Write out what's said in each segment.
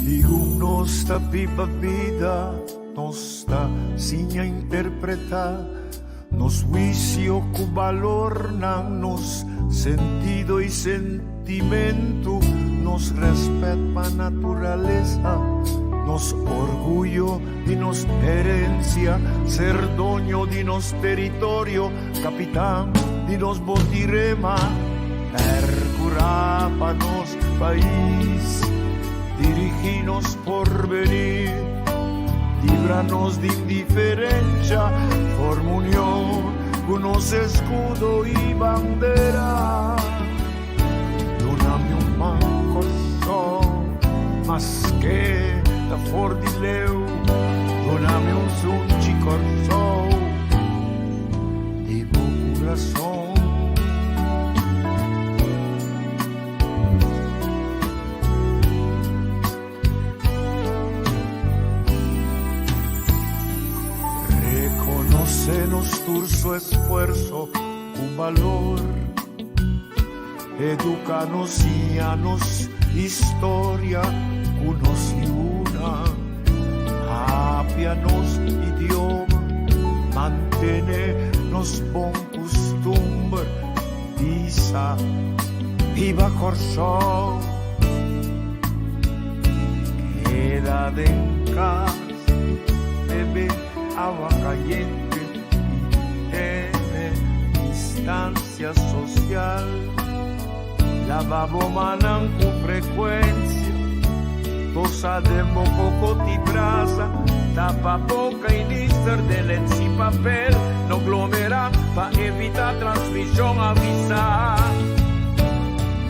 Segun nos ta biba bida, nos ta siña interpretá nos huisio ku balornan, nos sentido i sentimentu, nos rèspèt pa naturalesa, nos orguyo di nos herensia, ser doño di nos teritorio, kapitan di nos botirema, pèrkurá pa nos pais, dirigí nos porvenir, libra nos di indiferensha, forma union ku nos eskudo i bandera. Duna mi un man Kòrsou, maske ta for di leu, duna mi un sunchi Kòrsou di bo kurason. Rekonosé nos tur su esfuerso ku balor. Educa nos, siña nos historia ku nos yunan. Papia nos idioma, mantene nos bon kustumber. Bisa, Biba Kòrsou! Keda den kas, bebe awa kayente i tene distansia sosial. Laba bo mannan ku frekuensia, tosa den bo koko ti brasa, tapa boka i nister den lens i papel, no glomerá pa evitá transmishon, avisá.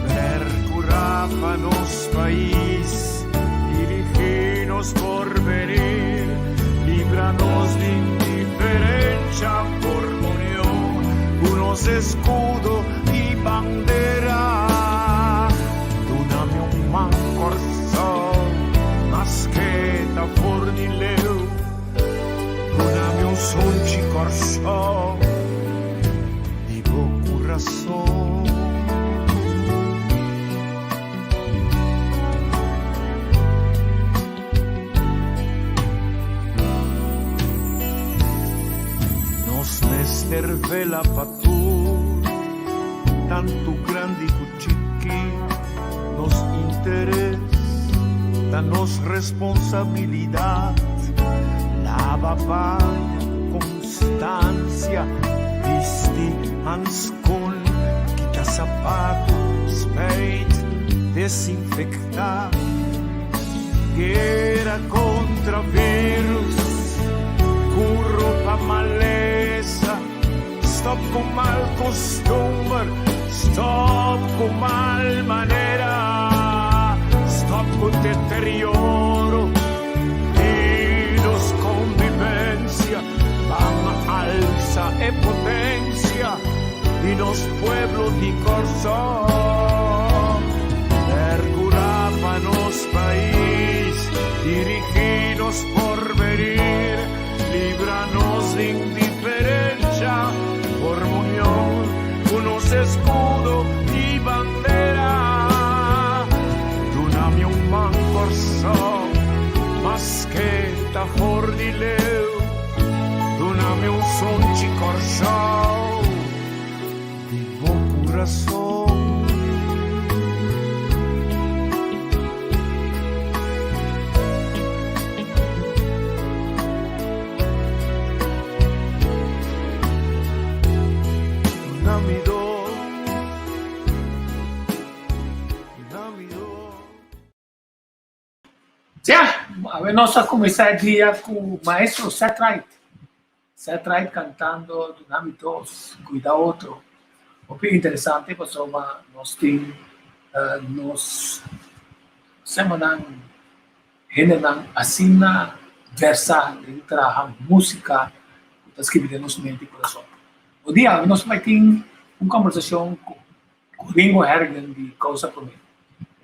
Perkurá pa nos pais, dirigí nos porvenir, libra nos di indiferensha, forma union ku nos eskudo i bandera. Duna mi un man Kòrsou, maske ta for di leu. Duna mi un sunchi Kòrsou, di bo kurason. Nos mester vela pa tur, tantu grandi ku chiki. Nos interes ta nos responsabilidat. Laba paña ku konstansia, bisti hanskon, kita sapatu, spijt, desinfektá. Guera kontra virus, kuro pa malesa, stòp ku mal kostumber, stòp ku mal manera, stòp ku deterioro di nos konvivensia, ban alsa e potensia di nos pueblo di Kòrsou. Percurá pa nos pais, dirigí nos porvenir, libra nos di indiferencia, forma union cu nos escudo y bandera. Duna mi un man Kòrsou, maske ta for di leu, duna mi un sunchi Kòrsou. Di bo kurason. Duna mi do, duna mi do. Ya, awe nos a kuminsá e dia ku maestro Seth Wright. Seth Wright kantando Duna mi dos, Kuida otro. Hopi interesante pasobra nos tin nos semanan hendenan asina versá den traha músika ku ta skibi den nos mente i kurason. Bo dia awe nos bai tin un kombersashon ku Ku Ringo Hergen di Kousa Promé.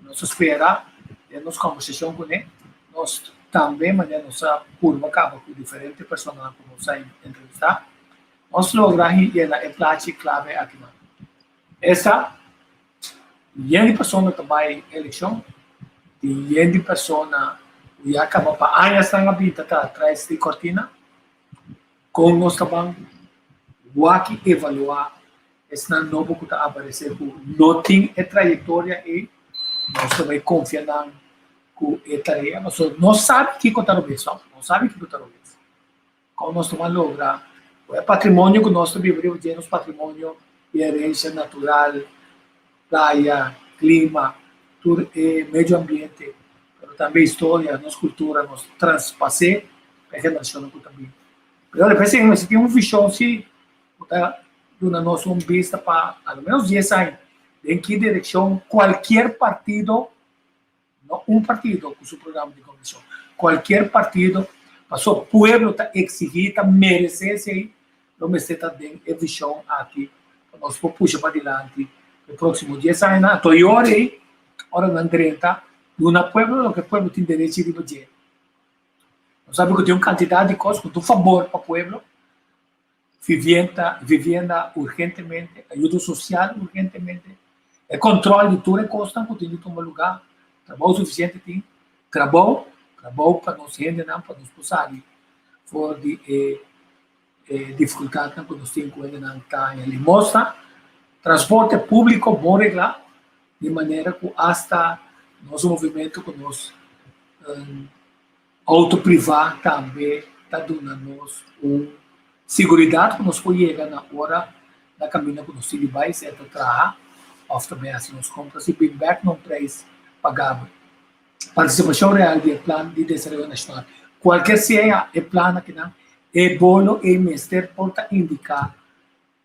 Nos ta spera den nos kombersashon kuné, nos tambe manera nos a purba kaba ku diferente personanan ku nos a entrevistá, nos logra yena e plachi klave akinan. Esta, yen di persona ta bai elekshon, tin yen di persona. Ku ya kaba pa añasnan a bin ta traha tras di kortina. Kon nos ta ban wak i evaluá esnan nobo ku ta aparesé ku no tin e trayektoria ei? Nos ta bai konfia nan ku e tarea pasobra nos sabi kiko ta robes, no? Nos sabi kiko ta robes. Kon nos ta ban logra ku e patrimonio ku nos ta biba riba dje, nos patrimonio di herensia natural, playa, klima, tur e medio ambiente, pero tambe historia, nos kultura, nos traspas'é pa e generashonnan ku ta bini. Pero de p'esei mester tin un vishon si ku ta duna nos un bista pa a lo menos dies aña den ki direkshon kualkier partido, no un partido ku su programa di gobernashon, kualkier partido, pasobra pueblo ta eksigí, ta meresé esei, lo mester ta den e vishon aki pa nos por pusha padilanti e próksimo dies añanan. Anto e ora ei, ora nan drenta, duna pueblo loke pueblo tin derechi riba dje. Nos sabi ku tin un kantidat di kos ku ta un fabor pa pueblo, vivienda, vivienda urgentemente, ayudo sosial urgentemente, e kòntròl di tur e kosnan ku tin di tuma lugá, trabou sufisiente tin, trabou, trabou pa nos hendenan pa nos por sali for di e e difikultatnan ku nos tin ku hendenan ta haña limosna. Transporte públiko bon reglá di manera ku asta nos movimentu ku nos outo privá tambe ta duna nos un siguridat ku nos por yega na ora na kaminda ku nos tin di bai, sea ta traha òf ta bai hasi nos kompras i bin bèk na un preis pagabel. Partisipashon real di e plan di desaroyo nashonal. Kualker sea e plan akinan, e bolo ei mester por ta indiká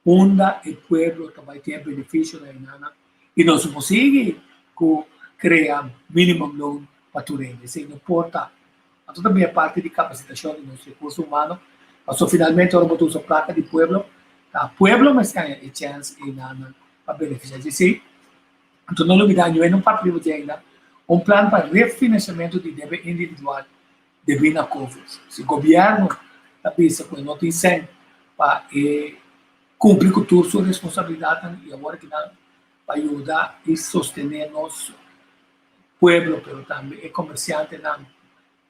unda e pueblo ta bai tin e benefisio na enanan i nos no por sigui ku krea minimum loon pa tur hende. Esei no por ta. Anto ta bin e parti di kapasitashon di nos rekurso humano, pasobra finalmente ora bo ta usa plaka di pueblo, ta pueblo mester haña e chèns enanan pa benefisiá. Esei Anto no lubidá ñu'e no papia riba dje ainda, un plan pa refinanciamento di debe individual debí na Covid. Si gobièrnu ta bisa ku e no tin sèn pa e kumpli ku tur su responsabilidatnan i awor aki nan pa yuda i sostené nos pueblo pero tambe e komersiantenan,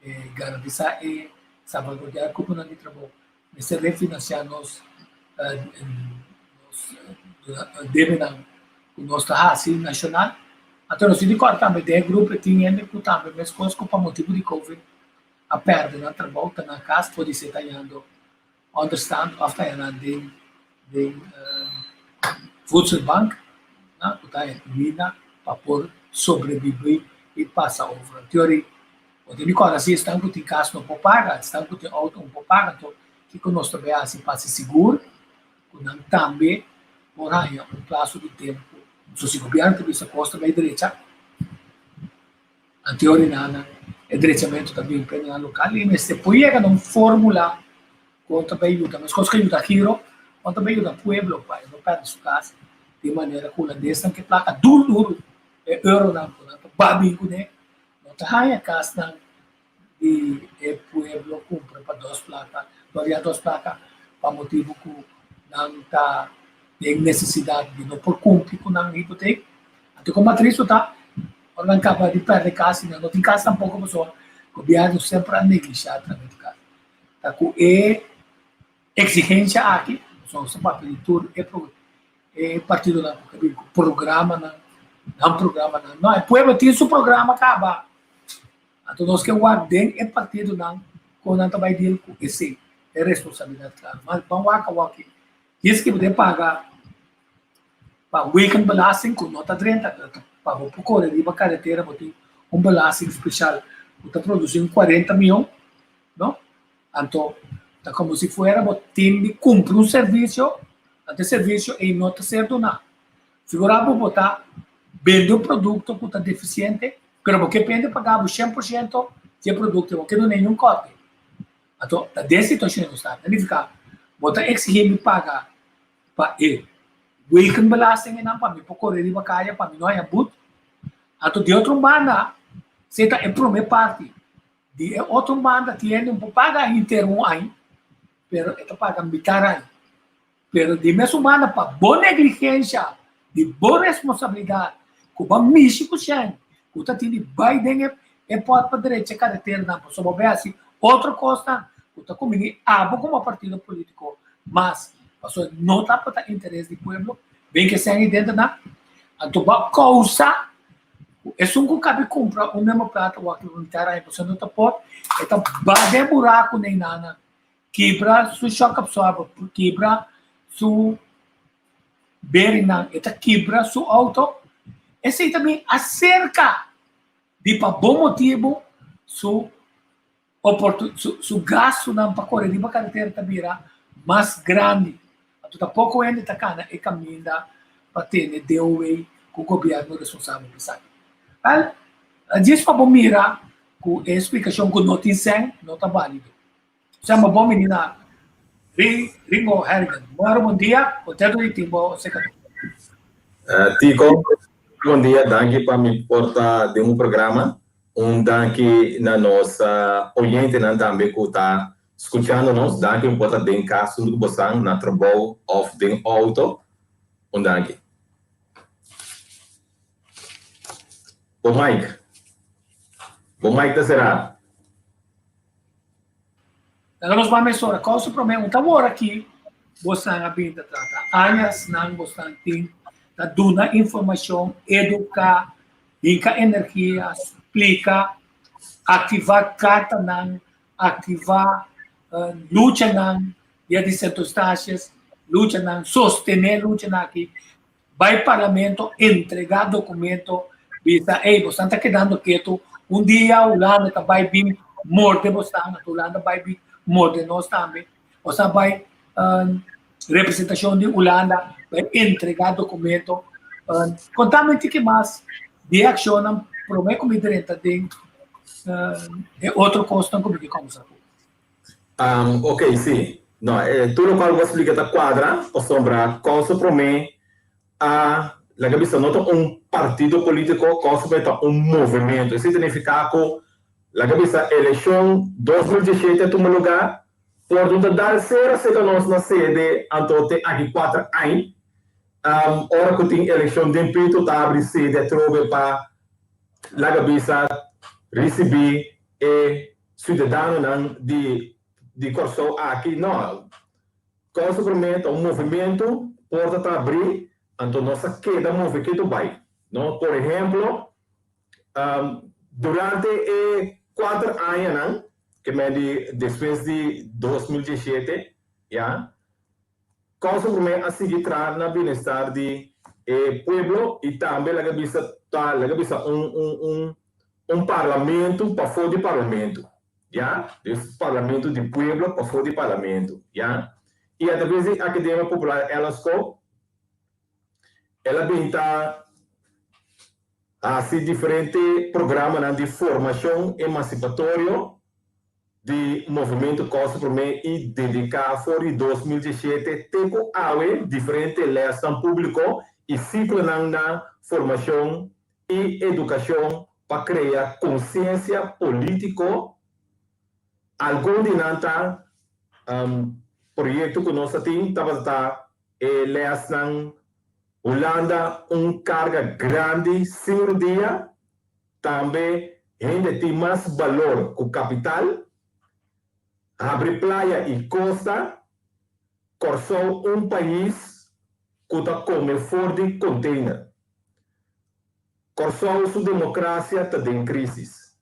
e garantisá e salvaguardiá e kuponan di trabou, mester refinanciá nos nos debenan ku nos ta hasi nashonal. Anto nos tin di kòrda tambe den e grupo tin hende ku tambe meskos ku pa motibu di covid a pèrdè nan trabou, ta na kas podisé ta yando ònderstand òf ta yanda den den voedselbank ku ta haña kuminda pa por sobrebibí i pasa over. Anto Bo tin di kòrda si esnan ku tin kas no por paga, esnan ku tin outo no por paga, anto kiko nos ta bai hasi pa hasi sigur ku nan tambe por haña un plaso di tempu? So si gobièrnu ta bisa kos ta bai drecha, anto ora nan e drechamentu ta bin pa nan lokal i mester por yega na un fórmula kon ta bai yuda, meskos ku a yuda Giro, kon ta bai yuda pueblo pa e no pèrdè su kas di manera ku hulandesnan ke plaka duru duru e euronan ku nan ta babi kuné. No ta haña kasnan di e pueblo kumpra pa dos plaka, todavia dos plaka, pa motibu ku nan ta den nesesidat di no por kumpli ku nan hipotek. Anto kon matriz bo ta, ora nan kaba di pèrdè kas i nan no tin kas tampoko pasobra gobièrnu semper a neglishá trabou di kas. Ta ku e eksigensia aki, pasobra nos ta papia di tur e E partidonan ku ta bin ku programanan, nan programanan. No, e pueblo tin su programa kaba. Anto nos ke wak den e partidonan kon nan ta bai deal ku esei, e responsabilidat klaro. Mas ban wak awor aki. Kies ke bo den paga pa wegenbelasting ku no ta drenta, pa bo por kore riba karetera bo tin un belasting speshal ku ta produsi un kuarenta mion, no? Anto ta komo si fuera bo tin di kumpli un servisio, anto e servisio ei no ta ser duná. Figurá bo bo ta bende un produkto ku ta defisiente, pero bo ke pende paga bo 100% di e produkto, bo ke duna ningun kòrte. Anto ta den situashon nos ta. Ta nifiká bo ta eksigí mi paga pa e wegenbelasting einan pa mi por kore riba kaya pa mi no haña but. Anto di otro banda, si ta e promé parti. Di e otro banda tin hende un por paga henter un aña, pero e ta paga mitar aña. Pero di mesun banda pa bo negligencia, di bo responsabilidad, cu bo a mishi cu shen, cu ta tin di bay den e e pòt pa drecha e kareteranan pasobra bo bai hasi otro kosnan ku ta kumbiní abo komo partido polítiko mas pasobra no ta pa ta interes di pueblo bin ke sèn ei denter nan anto bo a kousa ku esun ku kabi kumpra un number plata wak riba mitad aña pasobra no ta por e ta bada e buraku na enanan kibra su shock absorber kibra su beringnan e ta kibra su auto esei ta bin aserka di pa bon motibu su su gastunan pa kore riba karetera ta bira mas grandi. Anto ta poko hende ta kana e kaminda pa tene DOW ku gobièrnu responsabel pa esaki. Wèl, djis pa bo mira ku e splikashon ku no tin sèn no ta bálido. Sèn bo bini na Ringo Harrigan. Moro bon dia, kontentu di tin bo serka nos. Tico, bon dia, danki pa mi por ta den un programa. Un danki na nos oyentenan tambe ku ta skuchando nos. Danki mi por ta den kas huntu ku bosan na trabou òf den outo. Un danki. Bo mic. Bo mic ta será. Laga nos bai mesora. Kousa promé un ta wor aki bosan a bin ta trata. Añasnan bosan tin ta duna informashon, eduká, hinka energia, splika, aktivá kartanan, aktivá luchanan dia di Sint Eustatius, luchanan, sostené luchanan aki, bai parlamento entregá dokumento, bisa ey bosan ta kedando ketu, un dia Hulanda ta bai bin morde bosan, anto Hulanda bai bin morde nos tambe, bosan bai representashon di Hulanda bai entregá dokumento. Kontami un tiki mas di e akshonnan promé ku mi drenta den e otro kosnan ku mi ke kòmbersá ku. Ok, sí. No, tur lokual bo a splika ta kuadra, pasobra Kòrsou Promé a laga bisa no ta un partido polítiko, Kòrsou Promé ta un movementu. Esei ta nifiká ku laga bisa elekshon 2017 a tuma lugá, por no ta dal sera serka nos na sede anto te aki kuater aña. Ora ku tin elekshon den pito ta abri sede atrobe pa laga bisa risibí e Siudadanonan di di Kòrsou aki no. Kòrsou Promé ta un movementu, porta ta abrí, anto nos a keda move ketu bai, no. Por ehemplo, durante e kuater añanan ke men di despues di 2017, ya, Kòrsou Promé a sigui traha na bienestar di e pueblo i tambe laga bisa ta laga bisa un un un un parlamento pafó di parlamento, ya, dus parlamento di pueblo pafó di parlamento, ya. I atraves di Akademia Popular Ella Scope el a bin ta hasi diferente programanan di formashon emansipatorio di Movementu Kòrsou Promé i dediká for di 2017 te ku awe diferente lèsnan públiko i siklonan na formashon i edukashon pa krea konsiensia polítiko. Algun di nan ta proyekto ku nos a tin tabata ta e lèsnan Hulanda un karga grandi sin rudia, tambe hende tin mas balor ku kapital, habri playa i kosta, Kòrsou un pais ku ta kome for di konteiner. Kòrsou su demokrasia ta den krísis.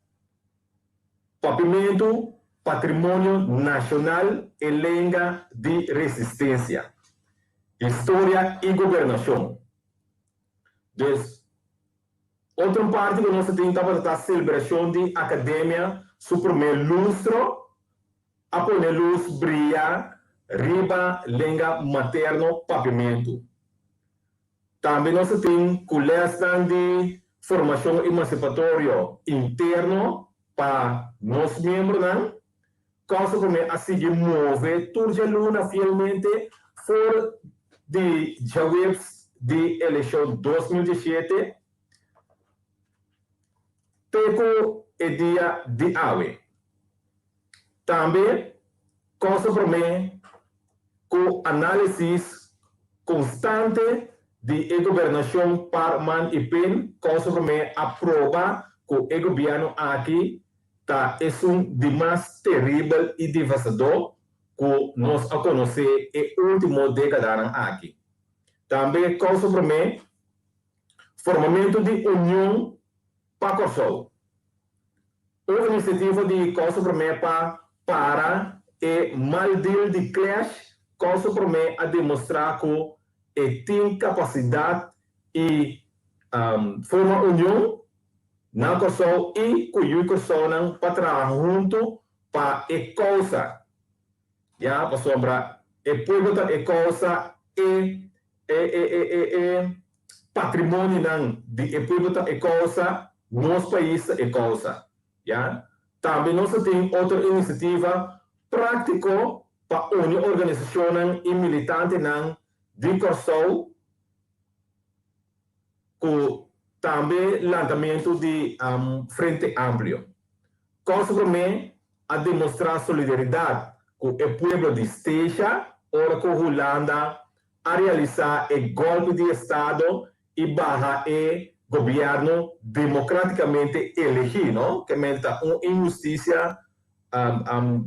Papimentu, patrimonio nashonal e lenga di resistensia, historia i gobernashon. Dus, otro parti ku nos ta tin tabata ta selebrashon di Akademia su promé lustro a pone lus bria riba lenga materno Papiamentu. Tambe nos ta tin ku lèsnan di formashon emansipatorio interno pa nos miembronan. Kòrsou Promé a sigui move tur djaluna fielmente for di djaweps di elekshon 2017 te ku e dia di awe. Tambe Kòrsou Promé ku análisis konstante di e gobernashon Par, Man i Pen, Kòrsou Promé a proba. ku e gobièrnu aki ta esun di mas teribel i devastadó ku nos a konosé e último dékadanan aki. Tambe Kousa Promé, formamentu di Union pa Kòrsou. Un inisiativa di Kòrsou Promé pa para e mal deal di Clash, Kòrsou Promé a demostrá ku e tin kapasidat i forma union na Kòrsou i ku yu Kòrsounan pa traha huntu pa e kousa. Ya, pasobra e pueblo ta e kousa, e e e e e e patrimonionan di e pueblo ta e kousa, nos pais ta e kousa. Ya. Tambe nos ta tin otro inisiativa práktiko pa uni organisashonnan i militantenan di Kòrsou ku tambe lantamentu di Frente Amplio. Kòrsou Promé a demostrá solidaridat ku e pueblo di Statia ora ku Hulanda a realisá e gòlpi di estado i baha e gobièrnu demokratikamente elegí, no? Ke mente ta un inhustisia,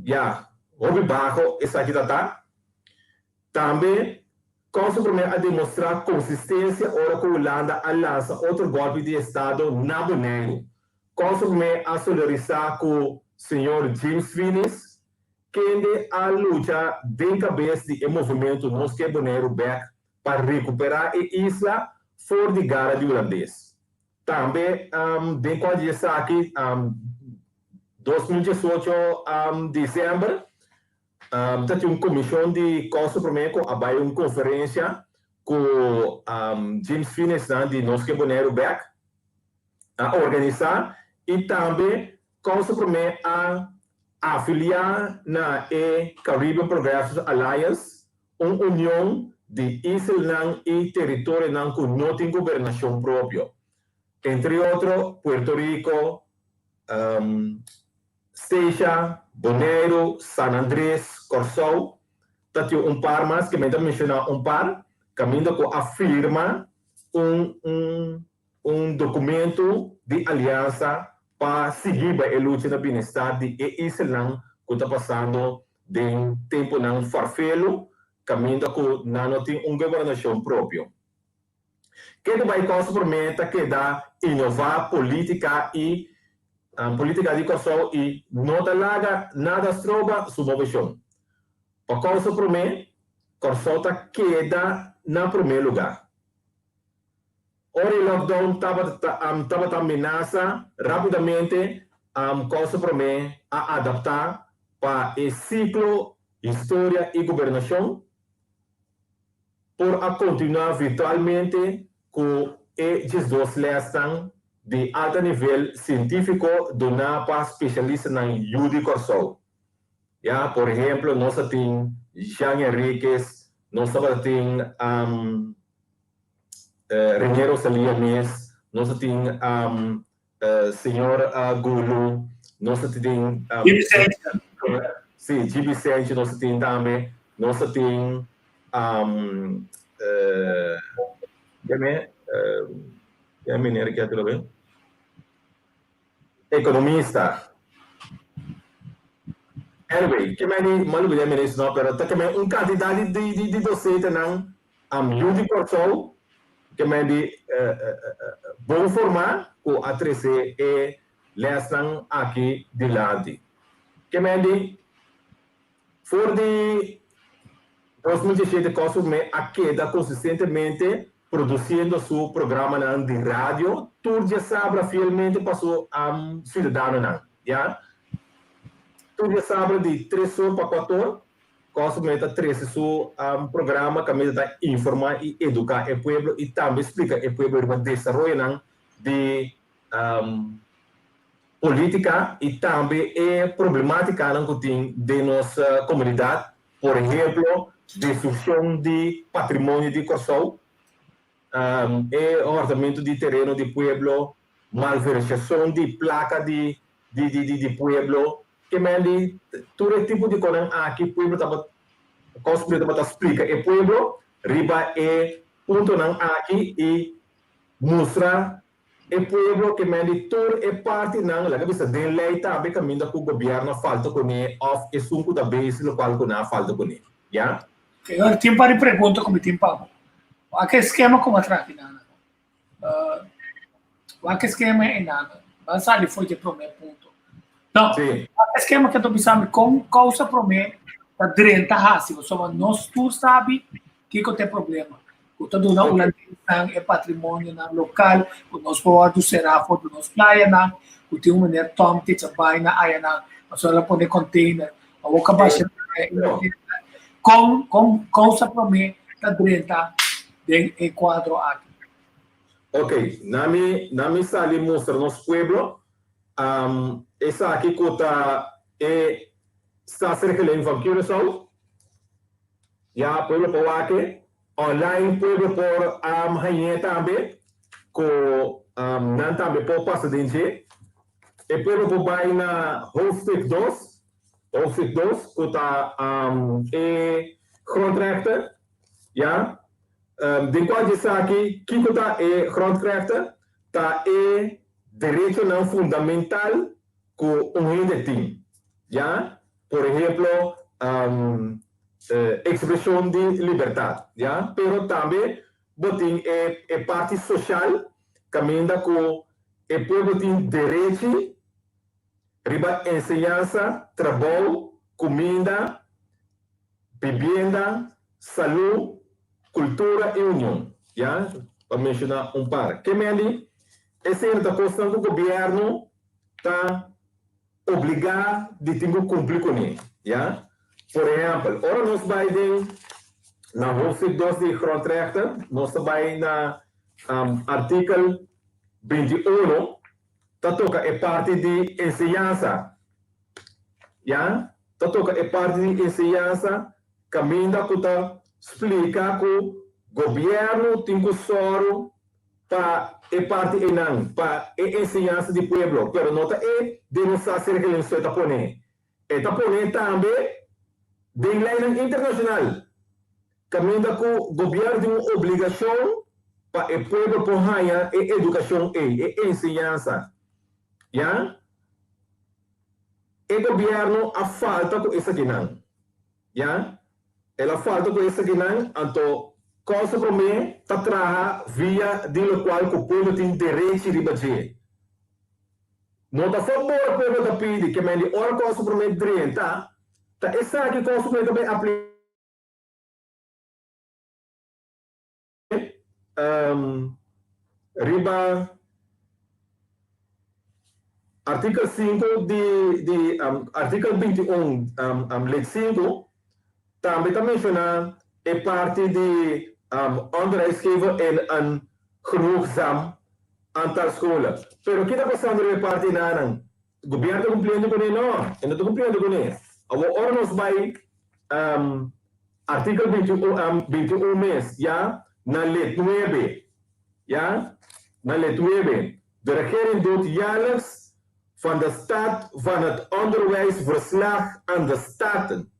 ya, hopi baho esaki ta ta. Tambe, Kòrsou Promé a demostrá konsistensia ora ku Hulanda a lansa otro gòlpi di estado na Boneiru. Kòrsou Promé a solidarisá ku señor James Finies, kende a lucha den kabes di e movementu Nos Ke Boneiru Bèk pa rekuperá e isla for di gara di hulandes. Tambe den kua di esaki, 2018 desèmber, Ta tin un komishon di Kòrsou Promé ku a bai un konferensia ku James Finesnan di Nos Ke Boneiru Bèk a organisá i tambe Kòrsou Promé a afiliá na e Caribbean Progressive Alliance, un union di islanan i teritorionan ku no tin gobernashon propio, entre otro Puerto Rico, Statia, Boneiru, San Andres, Kòrsou, ta tin un par mas ke mi ta menshoná un par, kaminda ku a firma un un un dokumentu di aliansa pa sigui bai e lucha na bienestar di e islanan ku ta pasando den tempunan farfelu kaminda ku nan no tin un gobernashon propio. Ke ta bai Kòrsou promé ta keda inová polítika i polítika di Kòrsou i no ta laga nada stroba su moveshon. Pa Kòrsou promé, Kòrsou ta keda na promé lugá. Ora e lockdown tabata tabata menasa rápidamente Kòrsou promé a adaptá pa e siklo historia i gobernashon. Por a kontinuá virtualmente ku e 12 lèsnan di alta nivel sientífiko duná pa spesialistanan yu di Kòrsou. Ya, por ehemplo, nos a tin Jean Henriquez, nos tabata tin Rene Rosalia mes, nos a tin Señor Gulu, nos a tin... Jimmy Sanchez. Sí, Jimmy Sanchez nos a tin tambe. Nos a tin... Um, uh, deme, uh, e meneer que lo ve. Economista. Anyway, ke meni, malu bida meneer no, pero ta ke men un cantidad di di di, di docentenan um, yu di Kòrsou, ke men di bon formá ku a trese e lèsnan aki dilanti. Ke men di for di 2017 Kòrsou me a keda konsistentemente produsiendo su programanan di radio tur djasabra fielmente pa su siudadanonan, ya. Tur djasabra di tres or pa kuator Kòrsou Promé ta trese su programa kaminda ta informá i eduká e pueblo i tambe splika e pueblo riba desaroyonan di polítika i tambe e problemátikanan ku tin den nos komunidat, por ehemplo destrukshon di patrimonio di Kòrsou, e hòrtamentu di tereno di pueblo, malversashon di plaka di di pueblo. Ke men di tur e tipo di konan aki pueblo tabata Kòrsou tabata splika e pueblo riba e puntonan aki i mustra. e pueblo ke men di tur e partinan, laga bisa den lei tambe kaminda ku gobièrnu a falta kuné òf esun ku ta bezig lokual ku nan a falta kuné. Ya? Oké, ora tin un par di pregunta ku mi tin pa bo. Wak e skema ku mi a traha kinan? Wak e skema einan? Ban sali for di e promé punto. No, Sí. wak e skema ke ta bisa mi kon kousa promé ta drenta hasi, pasobra nos tur sabi kiko ta e problema. Ku ta duna Oké. hulandesnan e patrimonionan lokal, ku nos por wòrdu será for di nos playanan, ku tin un meneer Tom te cha bai na ayanan, pasobra el a pone container, awor ka basha No. Kon kon kousa promé ta drenta den e kuadro aki? Ok, na mi na mi sali mustra nos pueblo um, esaki ku ta e Staatsregeling van Curaçao. Ya, pueblo por wak e. Online pueblo por um, hañ'é tambe, ku um, nan tambe por pasa den dje. E pueblo por bai na hoofdstuk 2, hoofdstuk 2, ku ta um, e grondrechten, ya. Um, den kua dje esaki, kiko ta e grondrechten? Ta e derechonan fundamental ku un hende tin, ya. Por ehemplo, um, ekspreshon di libertat, ya. Pero tambe bo tin e, e parti sosial, kaminda ku e pueblo tin derechi riba enseñansa, trabou, kuminda, bibienda, salú, kultura i union, ya, pa menshoná un par. Ke mendi, esei ta kosnan ku gobièrnu ta obligá di tin ku kumpli kuné, ya. Por ehèmpel, ora nos bai den na hoofdstuk 2 di Grondrechten, nos ta bai na artikel 21, ta toka e parti di enseñansa, ya, ta toka e parti di enseñansa kaminda ku ta splika ku gobièrnu tin ku sòru pa e parti einan, pa e enseñansa di pueblo, pero no ta e den nos Staatsregeling so e ta pone. E ta pone tambe den leinan internashonal, kaminda ku gobièrnu tin un obligashon pa e pueblo por haña e edukashon ei, e enseñansa. Ya? E gobièrnu a falta ku esakinan. Ya? El a falta ku esakinan, anto Kòrsou Promé ta traha via di lokual ku pueblo tin derechi riba dje. No ta fabor pueblo ta pidi, ke men di ora Kòrsou Promé drenta, ta esaki Kòrsou Promé ta bai apliká. Riba artikel 5 di di artikel 21 lid 5 tambe ta menshoná e parti di onderwijs geven in een genoegzaam aantal scholen. Pero ki ta pasando riba e parti nanan? Gobierno ta cumpliendo cune? No, e no ta cumpliendo cune. Awor ora nos bay artikel 21 mes, ya, na lid 9, ya, na lid 9, De regering doet jaarlijks van de staat van het onderwijs verslag aan de Staten.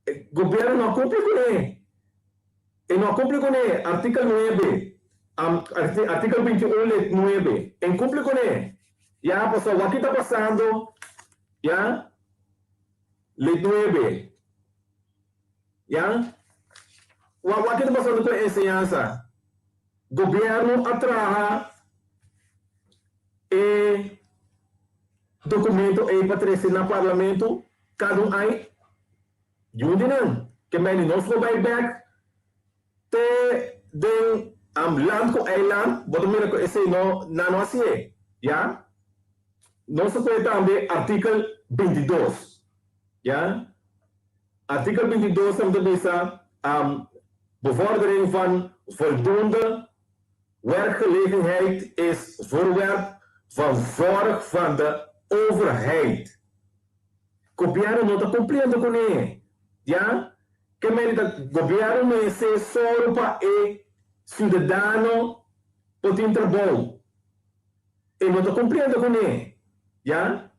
E gobierno no a cumpli cune. E no a cumpli cune. Artikel 9, artikel 21 lid 9, e cumpli cune. Ya, pasobra wak ta pasando, ya, lid 9, ya, wak ta pasando ku e enseñansa. Gobierno a traha e documento ei pa trece na Parlamento cada un aña. Yun di nan ke meni nos lo bai bek te den land ku eiland, bo ta mira ku esei no nan no hasié, ya. Nos ta pone tambe artikel 22, ya. Artikel 22 tambe ta bisa bevordering van voldoende werkgelegenheid is voorwerp van zorg van de overheid. Gobierno no ta cumpliendo cune, ya? Ke medi ta gobierno mester sòru pa e ciudadano por tin trabou. E no ta cumpliendo cune, ya?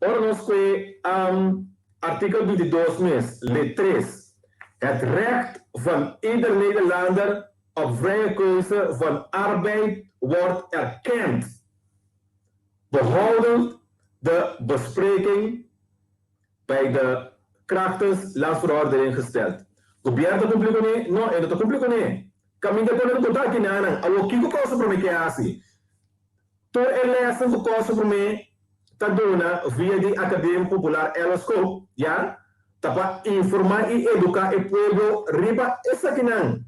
Ora nos kue artikel 22 mes, lid 3, Het recht van ieder Nederlander. op vrije keuze van arbeid wordt erkend, behoudend de bespreking bij de krachtens landsverordening gesteld. Gobièrnu ta kumpli kuné? No, e no ta kumpli kuné. Kaminda pone ku ta aki nanan. Awor kiko Kòrsou promé ke hasi? Tur e lèsnan ku Kòrsou promé ta duna via di Akademia Popular Ella Scope, ya, ta pa informá i eduká e pueblo riba esakinan,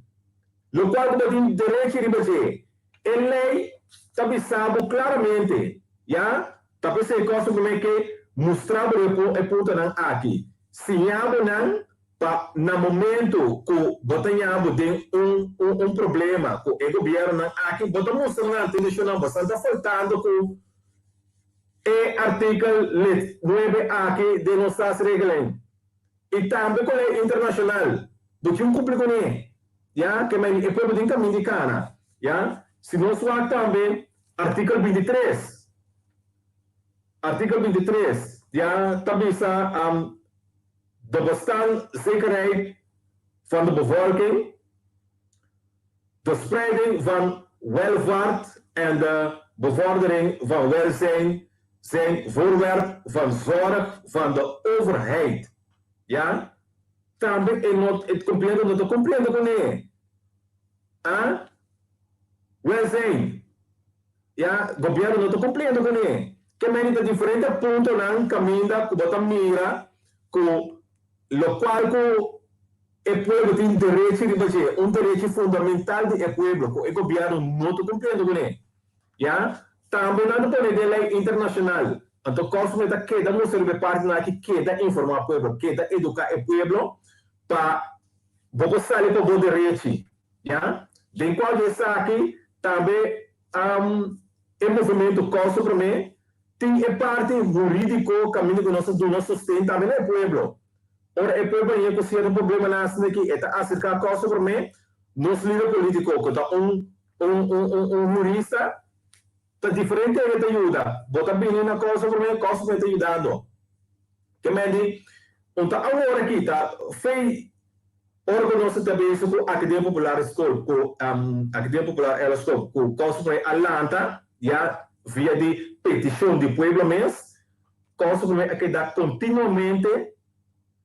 lokual ku bo tin derechi riba dje. E lei ta bisa bo klaramente, ya, ta p'esei Kòrsou promé ke mustra bo e puntonan aki, siña bo nan Pa na momento cu bo ta ña bo den un un problema cu e gobiernonan aki, bo ta mustra nan atencionnan bo san ta faltando cu e artikel lid nuebe aki den nos Staatsregeling y tambe cu ley internacional bo tin cumpli cune, ya, ke men e pueblo tin camin di cana, ya. Si nos wak tambe artikel 23, artikel 23, ya, ta bisa. De bestaanszekerheid van de bevolking, de spreiding van welvaart en de bevordering van welzijn zijn voorwerp van zorg van de overheid. Ya? Tambe e no e cumpliendo no ta cumpliendo cune. A? Welzijn. Ya, gobierno no ta cumpliendo cune. Ke meni ta diferente puntonan caminda cu bo ta mira cu locual cu e pueblo tin derechi riba dje, un derechi fundamental di e pueblo cu e gobierno no ta cumpliendo cune. Ya, tambe nan ta pone den ley internacional. Anto Cosme ta keda mustra riba e partinan aki, keda informa pueblo, keda educa e pueblo pa bo por sali pa bo derechi. Ya, den cual di esaki tambe e movimento Causa Prome tin e parti huridico caminda cu nos ta duna sosten tambe na e pueblo. Ora e pueblo a yega cu cierto problemanan asina aki e ta acerca Causa Prome, nos lider politico cu ta un un un un hurista ta diferente hende ta yuda. Bo ta bini na Causa Prome, Causa Prome ta yudando. Ke men di un ta awor aki ta fei. Ora ku nos ta bisa ku Akademia Popular Skol ku Akademia Popular Ella Skol ku Kòrsou a lanta ya via di petishon di pueblo mes, Kòrsou a keda kontinuamente,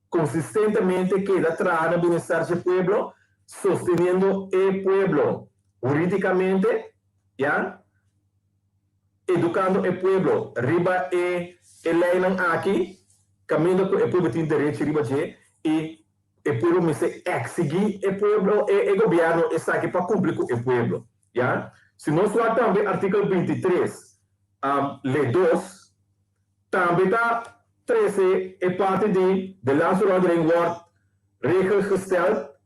konsistentemente keda traha na bienestar dje pueblo, sosteniendo e pueblo huridikamente, ya, edukando e pueblo riba e e leinan aki, kaminda ku e pueblo tin derechi riba dje i E pueblo mester exigi e pueblo, e e gobierno esaki pa cumpli cu e pueblo, ya. Si nos wak tambe artikel 23, ley 2, tambe ta trece e parti di de landsverordening wordt regel gesteld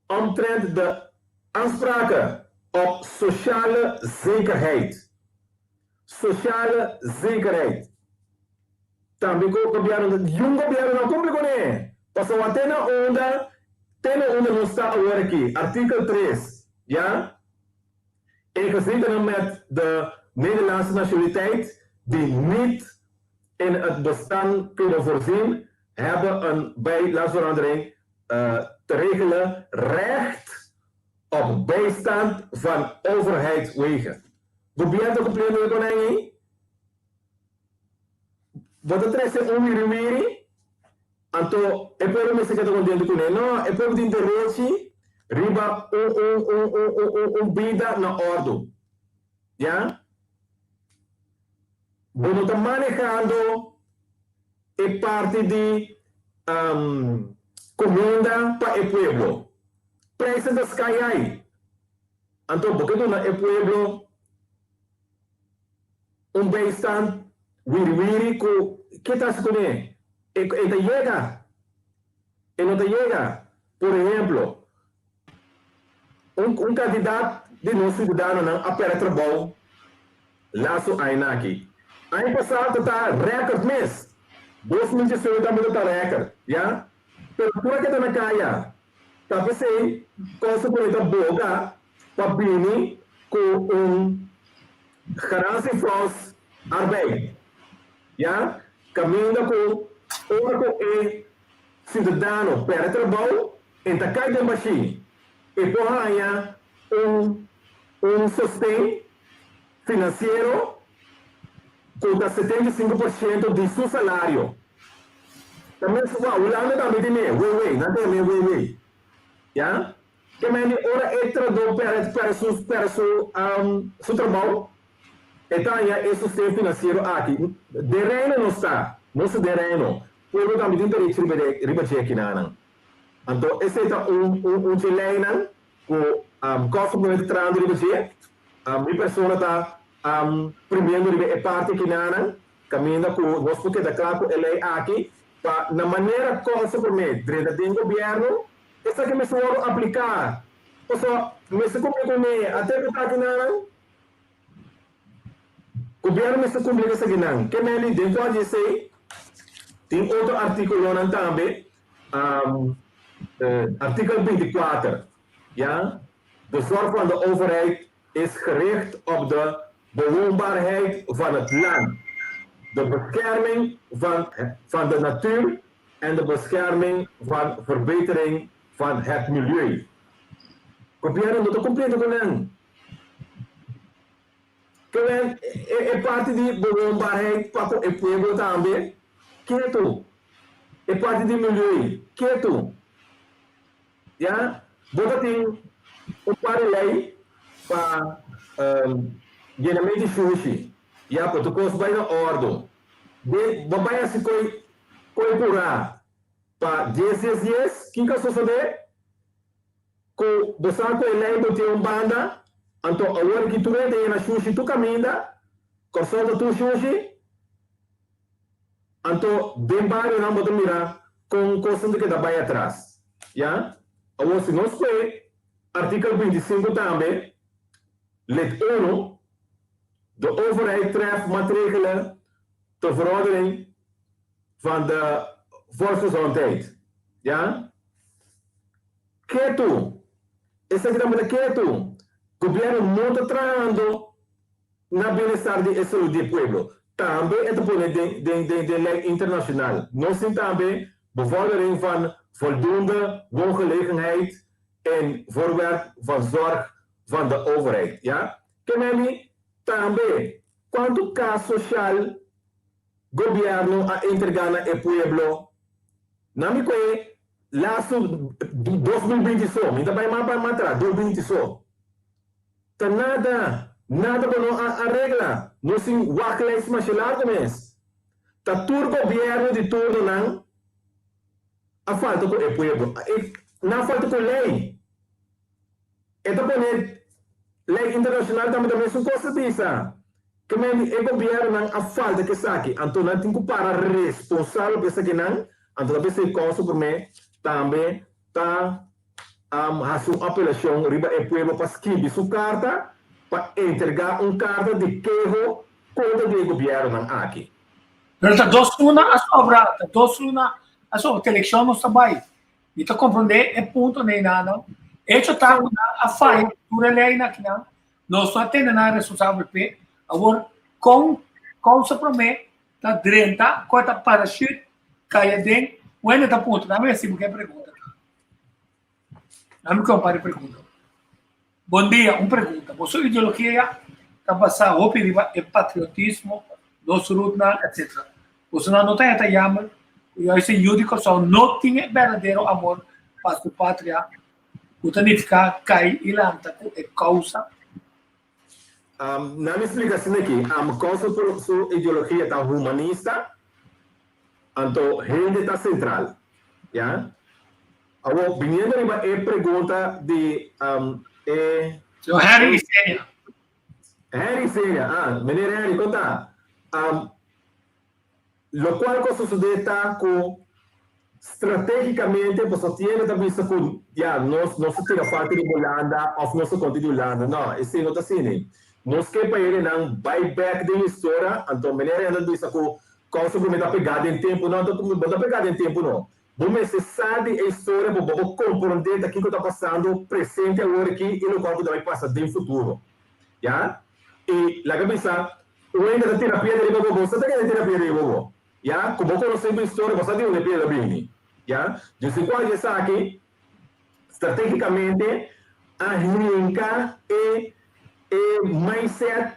omtrent de aanspraken op sociale zekerheid. Sociale zekerheid. Tambe cu gobierno, yun gobierno no a cumpli cune. Pasobra te na unda, te na unda nos ta awor aki, artikel 3, ya, Ingezetenen met de Nederlandse nationaliteit die niet in het bestaan kunnen voorzien, hebben een bij landsverandering te regelen recht op bijstand van overheidswege. Gobierno ta cumpliendo e konijn ei? Bo ta trece un wiri wiri, anto e pueblo mester keda contento cune. No, e pueblo tin derechi riba un un un un un un un bida na ordo. Ya? Bo no ta manehando e parti di cuminda pa e pueblo. Prijzen ta sky high. Anto bo ke duna e pueblo un bijstand wiri wiri ku ke ta hasi kuné? E e ta yega? E no ta yega. Por ehemplo, un un kantidat di nos siudadanonan a pèrdè trabou lastu aña aki. Aña pasá ta ta rèkòrt mes. 2019 tambe ta ta rèkòrt, ya. Pero tur a keda na kaya. Ta p'esei Kòrsou pone ta boga pa bini ku un Garantiefonds Arbeid, ya, kaminda ku ora ku e siudadano pèrdè trabou, e ta kai den bashí, e por haña un un sosten finansiero ku ta 75% di su salario. Ta mes wou, Hulanda tambe tin e WW, nan tin e WW. Ya? Ke men di ora e trahadó pèrdè pèrdè su pèrdè su su trabou, e ta haña e sosten finansiero aki. Den Reino nos ta, nos ta den Reino. Pueblo tambe tin derecho riba riba dje kinanan. Anto esei ta un un un dje leinan ku Kòrsou promé ta trahando riba dje. Mi persona ta primiendo riba e parti kinanan kaminda ku nos por keda kla ku e lei aki pa na manera Kòrsou promé drenta den gobièrnu esaki mester wòrdu apliká. Pasobra mester kumpli kuné ate ku ta kinanan. Gobièrnu mester kumpli ku esakinan. Ke mende den kua di esei tin otro artíkulonan tambe, artíkulo 24, ya, De zorg van de overheid is gericht op de bewoonbaarheid van het land, de bescherming van van de natuur en de bescherming van verbetering van het milieu. Gobièrnu no ta kumpliendo ku nan. Kewel e parti di bewoonbaarheid pa ku e pueblo tambe ketu. E parti di milieu ketu. Ya, bo ta tin un par di lei pa yenamento di shushi, ya, pa tur kos bai na ordo. Den bo bai hasi koi koi purá pa dies dies dies, kiko a sosodé? Ku bo sa ku e lei bo tin un banda, anto awor aki tur hende yena shushi tur kaminda, Kòrsou ta tur shushi, anto den barionan bo ta mira kon kosnan ta keda bai atras. Ya? Awor si nos kue artikel 25 tambe, lid uno, De overheid treft maatregelen ter verordening van de volksgezondheid. Ya? Ketu! Esaki ta manda ketu! Gobierno no ta trahando na bienestar di e salud di e pueblo. Tambe e ta pone den den den den ley internacional. Nos tin tambe bevordering van voldoende woongelegenheid en voorwerp van zorg van de overheid. Ya? Kemeli, tambe cuanto cas social Gobierno a entrega na e pueblo? Na mi koe lastu 2020 so, mi ta bai mas pa atras, 2020 so. Ta nada, nada bo no a aregla. Nos tin wachtlijst masha largo mes. Ta tur gobierno di turnonan a falta ku e pueblo. Nan a falta ku ley. E ta pone ley internacional tambe ta mesun cos ta bisa. Ke men di e gobiernonan a falta ke esaki, anto nan tin ku para responsabel pa esakinan, anto ta p'esei Kòrsou promé tambe ta hasi un apelashon riba e pueblo pa skibi su karta pa entrega un karta di keho kontra di e gobiernonan aki. Pero ta dos luna a sobra, ta dos luna a sobra, te elekshon nos ta bai. Mi ta komprondé e punto neinano. Echo ta ku nan a faya tur e leinan akinan. Nos no a tene nan responsabel p'e. Awor, kon kousa promé ta drenta, kon e ta parachute kai aden? Un hende ta puntra. Dame si bo ke pregunta aki. Dame ke un par di pregunta. Bon dia, un pregunta. Boso ideologia ta basá hopi riba e patriotismo, nos rutnan, etc. Bosonan no ta heta jammer ku juist e yu di Kòrsou no tin e berdadero amor pa su patria ku ta nifiká kai i lanta ku e kousa? Nan mi splika asina aki, Kòrsou su ideologia ta humanista, anto hende ta sentral, ya. Awor, biniendo riba e pregunta di e. Señor Henry Isenia. Henry Isenia, ah, meneer Henry, kon ta? Lokual ku a sosodé ta ku stratégikamente boso tiende ta bisa ku ya nos nos ta tira parti di Hulanda òf nos ta kontra di Hulanda. No, esei no ta asina. Nos ke pa hendenan bai bèk den historia, anto meneer Henry ta bisa ku kousa ku mi ta pegá den tempu. No, bo ta pegá den tempu no. Bo mester sa di e historia pa bo por komprondé ta kiko ta pasando presente awor aki i lokual ku ta bai pasa den futuro. Ya? I laga bisa, un hende ta tira piedra riba bo, bo sa ta kende tira piedra riba bo. Ya? Ku bo konosé bo historia, bo sa di unda e piedra bini. Ya? Djis di kual di esaki, strategikamente, A hinka e e mindset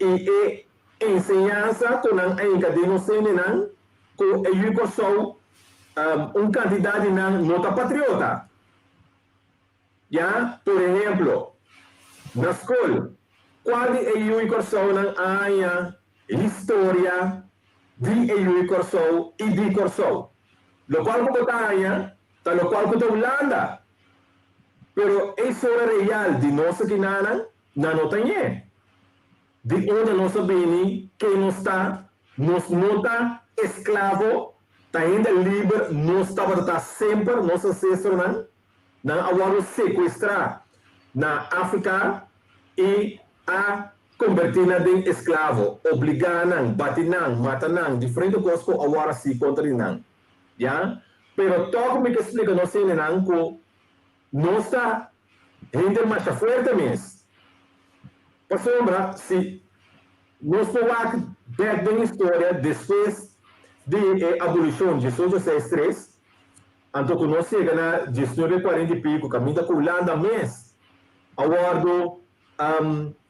i e enseñansa ku nan a hinka den nos hendenan ku e yu Kòrsou un kantidat di nan no ta patriota. Ya, por ehemplo, na skol, kual di e yu Kòrsounan a haña historia di e yu Kòrsou i di Kòrsou? Lokual ku bo ta haña ta lokual ku ta Hulanda. Pero e historia real di nos akinanan, nan no ta ñe. Di unda nos a bini, ken nos ta, nos no ta esklavo, ta hende liber nos tabata ta semper, nos ancestronan, nan a wòrdu sekuestrá na Afrika i a kombertí nan den esklavo, obligá nan, bati nan, mata nan, diferente kos ku a wòrdu hasi kontra di nan. Ya, pero tòg mi ke splika nos hendenan ku nos ta hende masha fuerte mes. Pasobra si nos por wak bèk den historia despues di e abolishon diesocho seis tres, anto ku nos yega na diesnuebe kuarenta i piku kaminda ku Hulanda mes a wòrdu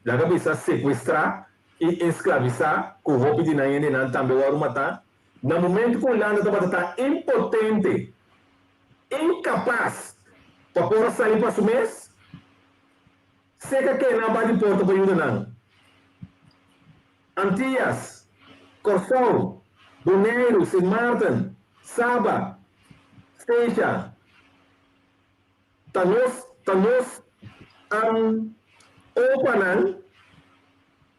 laga bisa sekuestrá i esklavisá ku hopi di nan hendenan tambe wòrdu matá. Na momento ku Hulanda tabata ta impotente, inkapas pa por a sali pa su mes, seka ken a bati porta pa yuda nan? Antias, Kòrsou, Boneiru, Sint Maarten, Saba, Statia. Ta nos, ta nos opanan,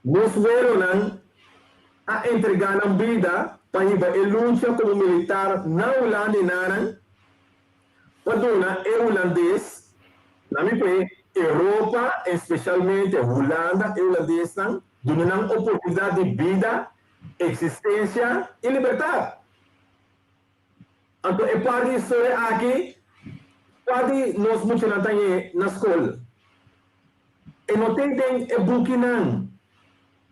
nos welonan a entregá nan bida pa hiba e lucha komo militar na Hulanda i nanan pa duna e hulandes, na mi pe, Europa, espeshalmente Hulanda, e hulandesnan, duna nan oportunidat di bida, eksistensia i libertat. Anto e parti di historia aki, kua di nos muchanan ta ñe na skol? E no tin den e bukinan.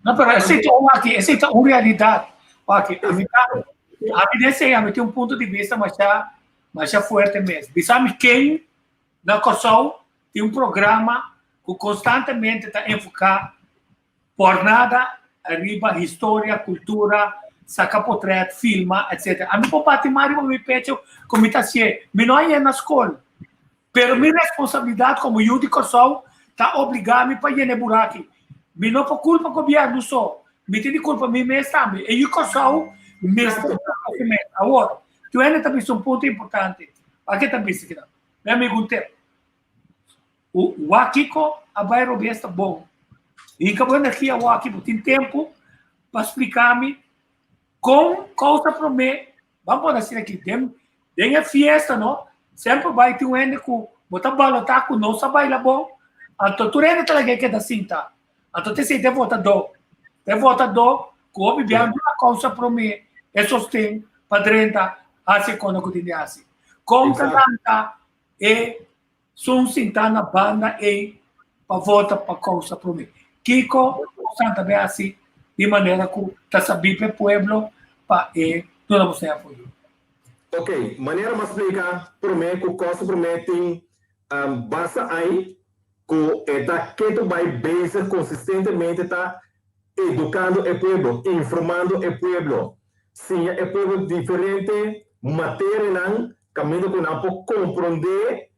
No, pero esei ta un aki, esei ta un realidat. Aki, ami ta, ami den esei, ami tin un punto di bista masha, masha fuerte mes. Bisa mi ken na Kòrsou tin un programa ku konstantemente ta enfoká Por nada riba historia, cultura, saca potret, filma, etc. Ami por bati man riba mi pecho cu mi ta hacié. Mi no a yena scol, pero mi responsabilidad como yu di Corsou ta obliga mi pa yena e buraki. Mi no por culpa gobierno so, mi tin di culpa mi mes tambe. E yu Corsou mester traha su mes. Awor, tu hende ta bisa un punto importante. Pake ta bisa kinan? Mi amigo un tip. Wak kiko a bai robes ta bon. Hinka bo energia wak bo tin tempu pa splika mi kon kousa promé, ban pone asina aki, den den e fiesta no, semper bai tin un hende ku bo ta balotá ku no sa baila bon, anto tur hende ta laga e keda sinta. Anto te esei te votadó, te votadó ku hopi biaha no a kousa promé e sosten pa drenta hasi e kona ku tin di hasi. Kon ta lanta e Sun sintá na banda ei pa vota pa kousa promé. Kiko Santa Fe hasi di manera ku ta sabí pa e pueblo pa e duna boso e apoyo? Ok, manera m'a splika promé ku kousa promé tin basta ai ku e ta ketu bai bezig konsistentemente ta edukando e pueblo, informando e pueblo, siña e pueblo diferente materianan Kaminda ku nan por komprondé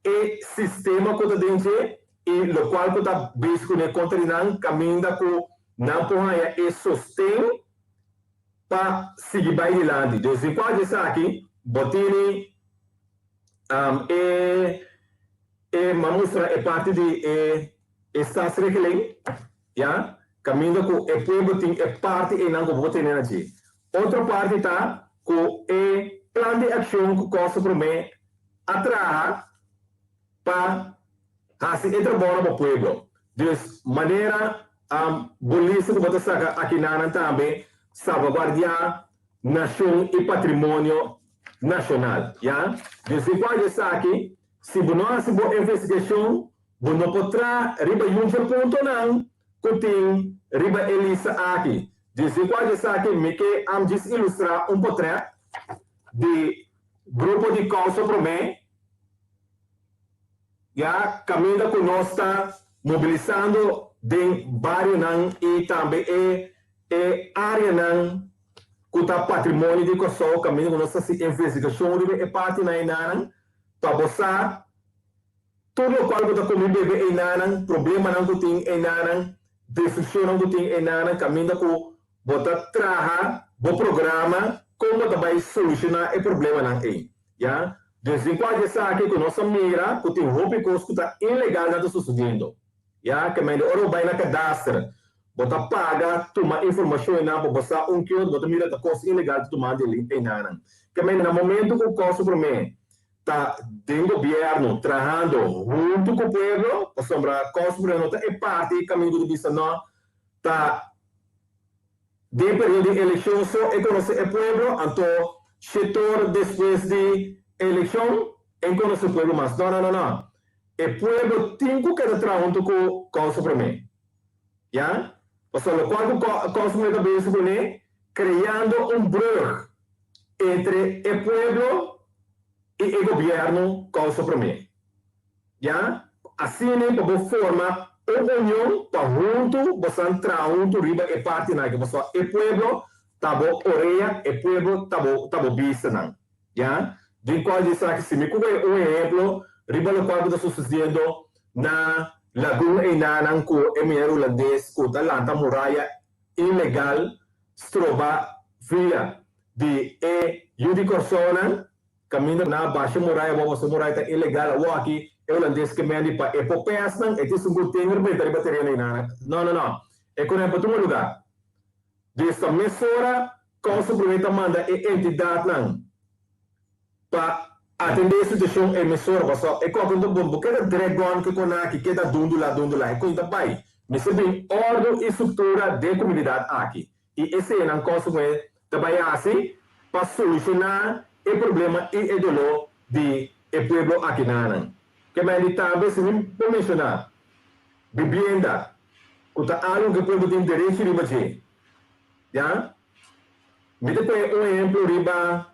e sistema ku ta den dje i lokual ku ta bezig kuné kontra di nan, kaminda ku nan por haña e sosten pa sigui bai dilanti. Dus di kua di esaki bo tini e e m'a mustra e parti di e e statsregeling, ya, kaminda ku e pueblo tin e parti einan ku bo por tene na dje. Otro parti ta ku e plan di akshon ku Kòrsou Promé a traha pa hasi e trabou na bo pueblo. Dus manera bo lista ku bo ta saka akinanan tambe salvaguardiá nashon i patrimonio nashonal, ya. Dus di kua di esaki si bo no hasi bo investigashon bo no por traha riba yunchi puntonan ku tin riba e lista aki. Djis kua di esaki mi ke am djis ilustrá un potrèt di grupo di Kousa Promé. Ya kaminda ku nos ta mobilisando den barionan i tambe e e áreanan ku ta patrimonio di Kòrsou, kaminda ku nos ta hasi investigashon riba e partinan einanan pa bo sa tur lokual ku ta kome bebe einanan, problemanan ku tin einanan, destrukshonnan ku tin einanan, kaminda ku bo ta traha bo programa kon bo ta bai solushoná e problemanan ei. Ya, dus den kual di esaki ku nos a mira ku tin hopi kos ku ta ilegal nan ta susediendo. Ya, ke mende ora bo bai na kadaster, bo ta paga tuma informashon einan pa bo sa un ke otro, bo ta mira ta kos ilegal ta tumando einanan. Ke mende na momento ku Kòrsou Promé ta den gobièrnu trahando huntu ku pueblo, pasobra Kòrsou Promé no ta e parti kaminda ku ta bisa no ta Den periodo di elekshon so e konosé e pueblo, anto shetor despues di elekshon e konosé pueblo mas. No, no, no, no. E pueblo tin ku keda traha huntu ku Kòrsou Promé. Ya? Pasobra lokual ku Kòrsou Promé ta bezig kuné, kreando un brùg entre e pueblo i e gobièrnu Kòrsou Promé. Ya, asina pa bo forma un union pa huntu bosan traha huntu riba e partinan aki, pasobra e pueblo ta bo orea, e pueblo ta bo ta bo bistanan. Ya, den cual di esaki si mi cu bay un ehemplo riba locual cu ta sucediendo na Lagun einanan cu e muher Hulandes cu ta lanta muraya ilegal stroba via di e yu di Corsounan, Kaminda na basha muraya bo pasobra muraya ta ilegal awor aki e hulandes ke mendi pa e por pesnan e tin su container meta riba tereno einan no no no e konen pa tuma lugar dus ta mesora Council prome ta manda e entidadnan pa atende e situacion e mesora pasobra e koken ta bon bo keda dregon ke konaki keda dundula dundula e kon ta bai mester bin ordo y structura den comunidad aki. I eseinan kos ku e ta bai hasi pa solushoná e problema i e doló di e pueblo akinanan. Ke mei di tambe si mi por menshoná bibienda ku ta algu ku e pueblo tin derechi riba dje. Ya. Mi ta pone un ehemplo riba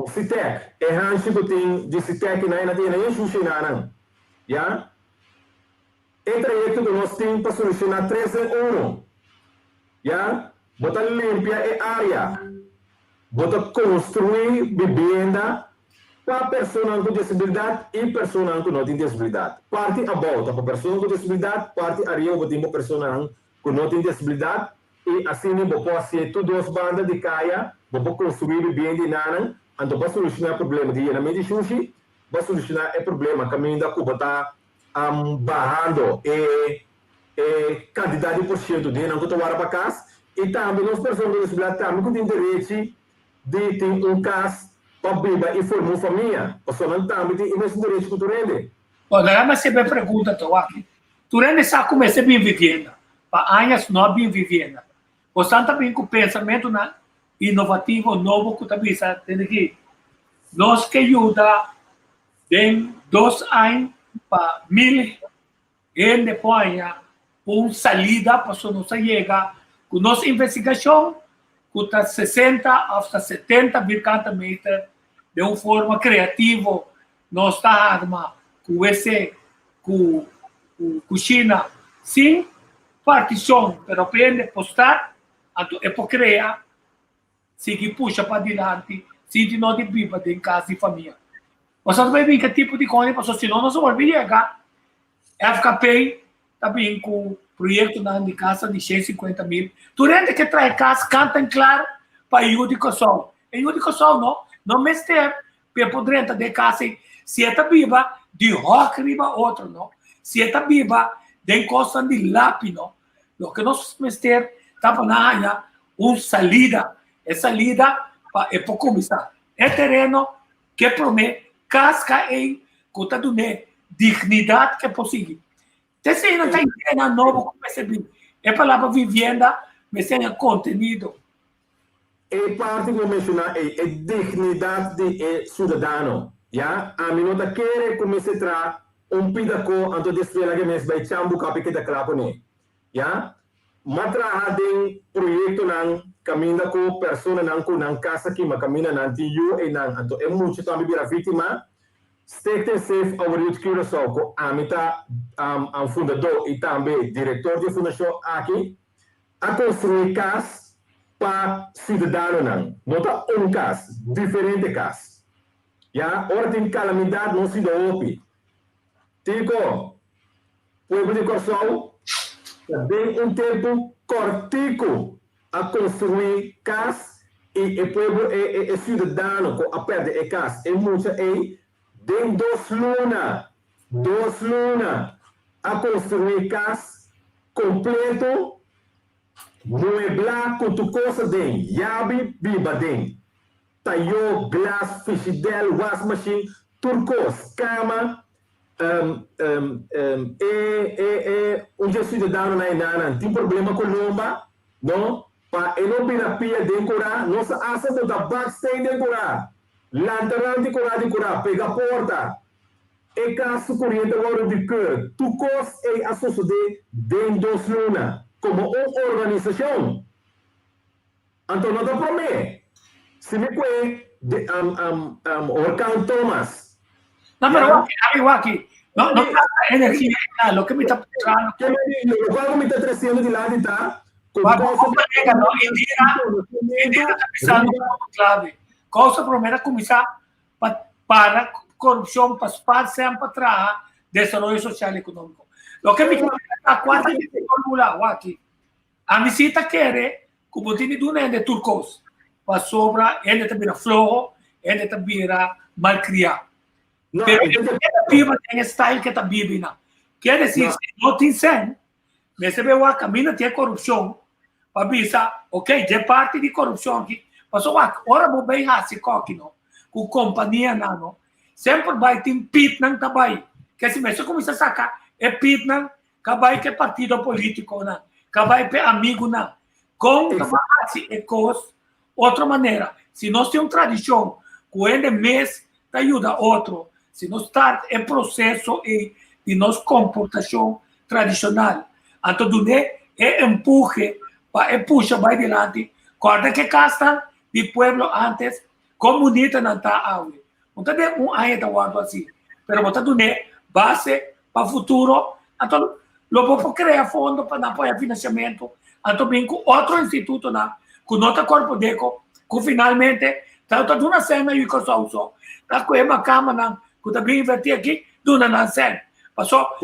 Sitek, e hanchi ku tin di Sitek i nan e na tin e shushi nanan. Ya. E trayekto ku nos tin pa solushoná tres den unu. Ya, bo ta limpia e área, bo ta konstruí bibienda pa personanan ku desabilidat i personanan ku no tin desabilidat. Parti abou ta pa personanan ku desabilidat, parti ariba bo tin pa personanan ku no tin desabilidat i asina bo por hasié tur dos banda di kaya, bo por konstruí bibienda i nanan, anto bo a solushoná e problema di yenamentu di shushi, bo a solushoná e problema kaminda ku bo ta bahando e e kantidat di porshento di hendenan ku ta wara pa kas i tambe nos persona ku disabilidat tambe ku tin derechi di tin un kas pa biba i forma un famia pasobra nan tambe tin e mesun derechi ku tur hende. Bon, laga mi hasi e pregunta tou aki. Tur hende sa ku mester bin vivienda. Pa añas no a bin vivienda. Bosan ta bin ku pensamentunan inovativo nobo ku ta bisa tende ki nos ke yuda Den dos añ pa mil hende por haña un salida pasobra nos a yega ku nos investigashon ku ta 60 òf ta 70 vierkante meter den un forma kreativo nos ta arma ku wc ku kushina sin partishon pero pa hende por sta anto e por krea Sigui pusha padilanti sinti no di biba den kas di famia. Boso ta bai bin ke tipo di koni pasobra si no nos a bolbe yega. FKP ta bin ku proyektonan di kasa di 150 mil. Tur hende ke traha kas kanta en klar pa e yu di Kòrsou. E yu di Kòrsou no no mester pa e por drenta den kas ei si e ta biba di hòk riba otro no. Si e ta biba den kosnan di lapi no. Loke nos mester ta pa nan haña un salida, e salida pa e por kuminsá. E tereno ke promé kaska ei ku ta dun'é dignidat ke por sigui. Te esei nan ta ideanan nobo ku mester bin. E palabra vivienda mester haña kontenido. E parti ku bo menshoná ei, e dignidat di e siudadano, ya, ami no ta kere ku mester traha un pida ko anto despues laga e mes bai chambuka pa e keda kla kuné, ya. M'a traha den proyektonan kaminda ku personanan ku nan kasa kima kaminda nan tin yu einan, anto e mucha tambe bira víktima. Stichting Save Our Youth Curaçao ku ami ta fundadó i tambe direktor di e fundashon aki, a konstruí kas pa siudadanonan. No ta un kas, diferente kas. Ya, ora tin kalamidat nos yuda hopi. Tiko, pueblo di Kòrsou ta den un tempu kòrtiku a konstruí kas i e pueblo e e siudadano ku a pèrdè e kas e mucha ei den dos luna dos luna a konstruí kas kompleto mueblá ku tur kos aden yabi biba den tayó glas frishidèl wasmashin tur kos kama E e e un dje siudadanonan enanan tin problema ku lomba, no? Pa e no bira pia den kurá, nos a hasta bo ta baksteen den kurá, lanta rant di kurá di kurá, pega porta. E kas su kuriente wòrdu di keur. Tur kos ei a sosodé den dos luna, komo un organisashon. Anto no ta promé. Si mi kue de Horcan Thomas. No, pero wak, abi wak, no, no ta energia na loke mi ta pensando. Ke mi di, lo cual ku mi ta treciendo dilanti ta ku Wak, un colega, no, Indira, Indira ta pensando un punto clave. Causa promé ta cuminsa pa para corupcion, pa spaar cen pa traha desaroyo social y economico. Loke mi ta cual ta e formula, wak. Ami si ta kere ku bo tin di duna hende tur kos, pasobra hende ta bira floho, hende ta bira malkriá. Pero e ta biba den e style ke ta biba nan. Kier desir, si no tin sèn, mester bai wak kaminda tin e korupshon pa bisa, ok, dje parti di korupshon aki, pasobra wak, ora bo bai hasi koki no, ku kompanianan no, semper bai tin pitnan ta bai. Ke si mester kuminsá saka e pitnan Ka bai ke partido politiconan, ka bai pe amigunan. Con ta bai haci e cos otro manera? Si nos tin un tradicion cu hende mes ta yuda otro, si nos start e proceso ey di nos comportacion tradicional, anto dun'e e empuhe pa e pusha bai dilanti. Corda ke casnan di pueblo antes Kon bunita nan ta awe. No ta den un aña ta wòrdu hasi, pero bo ta dun'é base pa futuro, anto lo bo por krea fondo pa nan por haña finansiamentu, anto bin ku otro institutonan ku no ta Korpodeko, ku finalmente ta ta duna sèn na yu Kòrsou so, ta kohe makamanan ku ta bin invertí aki, duna nan sèn. Paso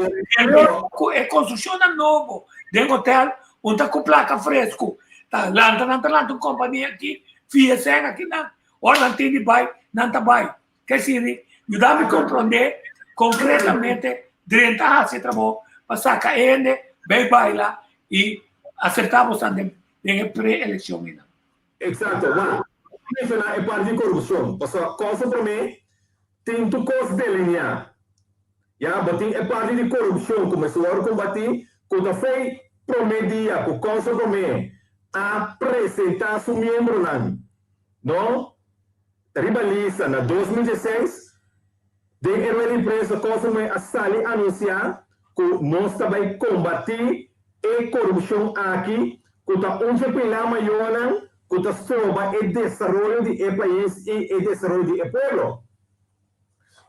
ku e konstrukshonnan nobo den hotel, un ta ku plaka fresku, ta lanta nan ta lanta un kompania aki, Fia sèn aki nan, ora nan tin di bai, nan ta bai. Ke sirbi? Yuda mi komprondé konkretamente drenta hasi e trabou pa saka e hende bai baila i asertá bosan den e pre-elekshon einan. Eksakto. Wak, bo a menshoná e parti di korupshon. Pasobra Kòrsou promé tin tur kos delineá. Ya, bo tin e parti di korupshon ku mester wòrdu kombatí, ku ta fo'i promé dia ku Kòrsou promé a presentá su miembronan, no, riba lista na 2016, den e rueda di prensa Kòrsou promé a sali anunsiá ku nos ta bai kombatí e korupshon aki ku ta un dje pilá mayornan ku ta stroba e desaroyo di e pais i e desaroyo di e pueblo.